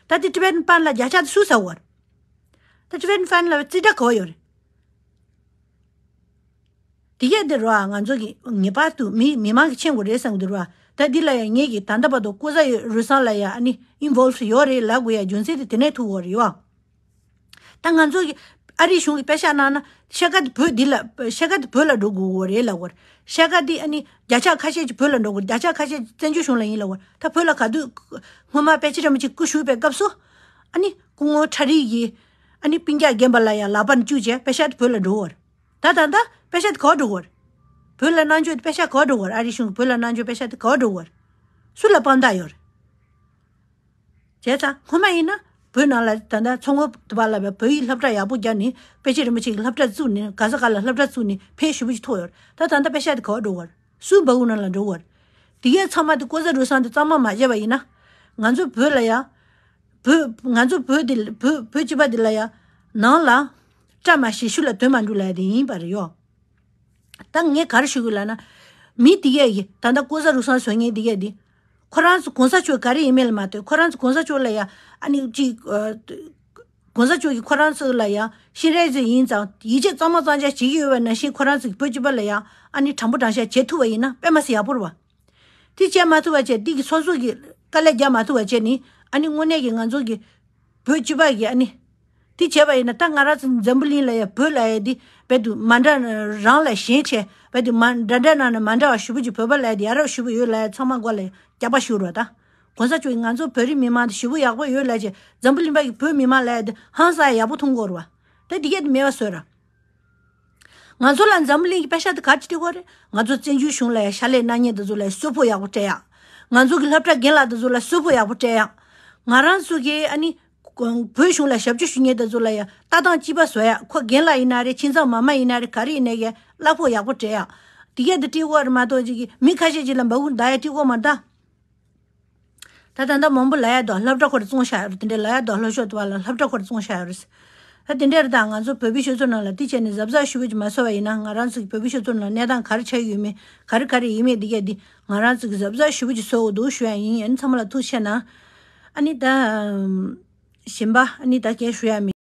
ད་དེ་Tibet Fund ལ་བརྒྱ་ཆ་དེ་སུས་ཟ་དགོས་རེད། ད་Tibet Fund ལ་རྩིས་ཁྲ་ག་པར་ཡོད་རེད། དེ་གས་དེ་རེད་བ། ང་ཚོ་གི་ངེས་པར་དུ་མི་མི་མང་གིས་མཁྱེན་དགོས་རེད་བསམ་གི་འདུག་རེད་བ། ད་འདི་ལ་ཡང་ངེད་ཀྱིས་ད་ལྟ་བར་དུ་ལྐོག་ཟ་ཡོད་རུལ་སུངས་ལ་ཡང་ཨ་ནི་involve ཡོད་རེད་ལབ་དགོས་ཡ་རྒྱུ་མཚན་དེ་དེ་ནས་ཐུག་ཡོད་རེད་བ། ད་ང་ཚོ་གི་ཨ་རིའི་གཞུང་གིས་པེ་ཤག་གནང་ན་ཕྱེད་ཀ་དེ་བོད་འདི་ལ་ཕྱེད་ཀ་དེ་བོད་ལ་འགྲོ་དགོས་རེད་ལབ་ཡོད་རེད། ཕྱེད་ཀ་དེ་ཨ་ནི་བརྒྱ་ཆ་ཁ་ཤས་ཅིག་བོད་ལ་འགྲོ་དགོས། བརྒྱ་ཆ་ཁ་ཤས་ཅིག་བཙན་བྱོལ་གཞུང་ལ་ཡིན་ལབ་ཡོད་རེད། ད་བོད་ལ་ག་དུས་སྔོན་མ་པཎ་ཆེན་རིན་པོ་ཆེ་སྐུ་བཞུགས་པའི་སྐབས་སུ་ཨ་ནི་སྐུ་ངོ་ཁྲ་རིལ་གྱིས་ཨ་ནི་སྤུན་ཀྱག་རྒན་པ་ལ་ཡང་ལག་པ་ནས་བཅུག་བྱས་པེ་ཤག་དེ་བོད་ལ་འགྲོ་གི་ཡོད་རེད། ད་ད་ལྟ་པེ་ཤག་དེ་ག་པར་འགྲོ་གི་ཡོད་རེད། བོད་ལ་གནང་ཆོག་དེ་པེ་ཤག་ག་པར་འགྲོ་གི་ཡོད་རེད། ཨ་རིའི་གཞུང་གིས་བོད་ལ་གནང་ཆོག་པེ་ཤག་དེ་ག་པར་འགྲོ་གི་ཡོད་རེད། སུ་ལ་དཔང་རྟགས་ཡོད་རེད། བྱས་ཙང་སྔོན་མ་ཡིན་ན་བོད་ནང་ལ་ད་ལྟ་མཚོ་སྔོན་དུ་བ་ལ་བོད་ཡིག་སློབ་གྲྭ་ཡག་པོ་བརྒྱབ་ནས་པཎ་ཆེན་རིན་པོ་ཆེ་གི་སློབ་གྲྭ་བཙུགས་ནས་ག་ས་ག་ལ་སློབ་གྲྭ་བཙུགས་ནས་ཕན་ཞེ་པོ་ཅིག་ཐོགས་ཡོད་རེད། ད་ད་ལྟ་པེ་ཤག་དེ་ག་པར་འགྲོ་གི་ཡོད་རེད། སུའི་འབག་གུ་ནང་ལ་འགྲོ་གི་ཡོད་རེད། དེ་གས་ཚང་མ་དེ་ལྐོག་ཟ་རུལ་སུངས་དེ་གཙང་མ་མ་བྱས་པ་ཡིན་ན། ང་ཚོ་བོད་ལ་ཡ། བོད་ང་ཚོ་བོད་དེ་བོད་བོད་སྤྱི་པ་དེ་ལ་ཡ། ནང་ལ། བཀྲ་མ་ཤིས་ཤུལ་ལ་དོན་མ་འགྲུབ་ལབ་ཡ་དེ་ཡིན་པ་རེད་ཡོ། ད་ངས་ག་རེ་ཞུ་དགོས་ལབ་ན། མི་དེ་གས་ཀྱིས་ད་ལྟ་ལྐོག་ཟ་རུལ་སུངས་བཟོ་མཁན་དེ་གས་དེ། ཁོ་རང་ཚོ་གོང་ས་མཆོག་ག་རེ་ཡིན་མིན་ལ་མ་ལྟོས། ཁོ་རང་ཚོ་གོང་ས་མཆོག་ལ་ཡ་ཨ་ནི་ཅིག་ཨ། གོང་ས་མཆོག་གིས་ཁོ་རང་ཚོ་ལ་ཡ་སྤྱན་རས་གཟིགས་ཡིན་ཙང་ཡིད་ཆེས་གཙང་མ་གཙང་རྐྱང་བྱེད་ཀྱི་ཡོད་པ་ནང་བཞིན་ཁོ་རང་ཚོ་གིས་བོད་སྤྱི་པ་ལ་ཡ་ཨ་ནི་དྲང་པོ་དྲང་བཞག་བྱེད་ཐུབ་པ་ཡིན་ན་དཔེ་མ་སྲིད་ཡག་པོ་རེད་བ། དེ་བྱས་མ་ཐུབ་པ་བྱས་འདི་གི་སོ་སོ་གི་དཀའ་ལས་རྒྱག་མ་ཐུབ་པ་བྱས་ནི་ཨ་ནི་དངོས་གནས་ཀྱི་ང་ཚོ་གི་བོད་སྤྱི་པ་གི་ཨ་ནི། དེ་བྱས་པ་ཡིན་ན་ད་ང་རང་ཚོ་འཛམ་བུ་གླིང་ལ་ཡ་བོད་ལ་ཡ་འདི་རྦད་དུ་མ་འདྲ་རང་ལ་ཞེན་ཆེ་རྦད་དུ་མ་འདྲ་འདྲ་ནང་ནས་མ་འདྲ་བ་ཞེ་པོ་ཅིག་བོད་པ་ལ་ཡ་འདི་ཡ་རབས་ཞེ་པོ་ཡོད་ལ་ཡ་ཚང་མ་མགོ་ལ་ཡ་སྐྱག་པ་ཞུ་རོགས་ད། གོང་ས་མཆོག་གིས་ང་ཚོ་བོད་རིགས་མི་མང་འདི་ཞེ་པོ་ཡག་པོ་ཡོད་ལ་ཅེ་འཛམ་བུ་གླིང་པ་གི་བོད་མི་མང་ལ་ཡ་འདི་ཧང་སང་ཡག་པོ་མཐོང་གི་ཡོད་རེད་བ། ད་འདི་གས་འདི་མེད་པ་བཟོས་ར། ང་ཚོ་ལ་འཛམ་བུ་གླིང་གི་པེ་ཤག་དེ་ག་ཅི་སྤྲད་ཀྱི་ཡོད་རེད། ང་ཚོ་བཙན་བྱོལ་གཞུང་ལ་ཡ་ཕྱག་ལས་གནང་མཁན་དེ་ཚོ་ལ་ཡ་གསོལ་ཕོགས་ཡག་པོ་སྤྲད་ཡག་ང་ཚོ་གི་སློབ་གྲྭ་རྒན་ལགས་དེ་ཚོ་ལ་གསོལ་ཕོགས་ཡག་པོ་སྤྲད་ཡག་ང་རང་ཚོ་གི་ཨ་ནི་བོད་གཞུང་ལ་ཞབས་ཕྱི་ཞུ་མཁན་དེ་ཚོ་ལ་ཡང་ལྟ་སྟངས་གཅིག་པ་བཟོ་ཡ། ཁོ་རྒན་ལགས་ཡིན་ན་རེད། ཁྱིམ་ཚང་མ་མ་ཡིན་ན་རེད། ག་རེ་ཡིན་ན་ཡང་གླ་ཕོགས་ཡག་པོ་སྤྲད་ཡ། དེ་གས་དེ་སྤྲད་དགོས་རེད་མ་གཏོགས་ཅིག་གི་མི་ཁ་ཤས་ཅིག་ལ་འབའ་ཁུག་འདར་ཡ་སྤྲད་དགོས་མ་རེད་ད། ད་ད་ལྟ་མང་པོ་ལབ་ཡ་འདུག་སློབ་གྲྭ་ཁོ་ར་བཙོང་བཞག་ཡོད་རེད། དེ་འདྲའི་ལབ་ཡ་འདུག་སློབ་ཕྲུག་དེ་བ་ལ་སློབ་གྲྭ་ཁོ་ར་བཙོང་བཞག་ཡོད་རེད། ད་དེ་འདྲ་རེད། ད་ང་ཚོ་བོད་པའི་ཆོས་ཚོགས་ནང་ལ་དེ་བྱས་ནས་གཟབ་གཟབ་ཞེ་པོ་ཅིག་མ་བཟོ་བ་ཡིན་ན། ང་རང་ཚོ་གི་བོད་པའི་ཆོས་ཚོགས་ནང་གནས་སྟངས་ག་རེ་ཆགས་ཡོད་མེད། ག་རེ་ག་རེ་ཡིན་མེད་འདི་གས་འདི་ང་རང་ཚོ་གི་གཟབ་གཟབ་ཞེ་པོ་ཅིག་བཟོ་དགོས་འདུག་ཞུ་ཡ་ཡིན། ཨ་ནི་ཚང་མ་ལ་ཐུགས་རྗེ་ཆེ་གནང་། ཨ་ནི་ད་གཞན་པ་ཨ་ནི་ད་གས་ཞུ་ཡ་མེད།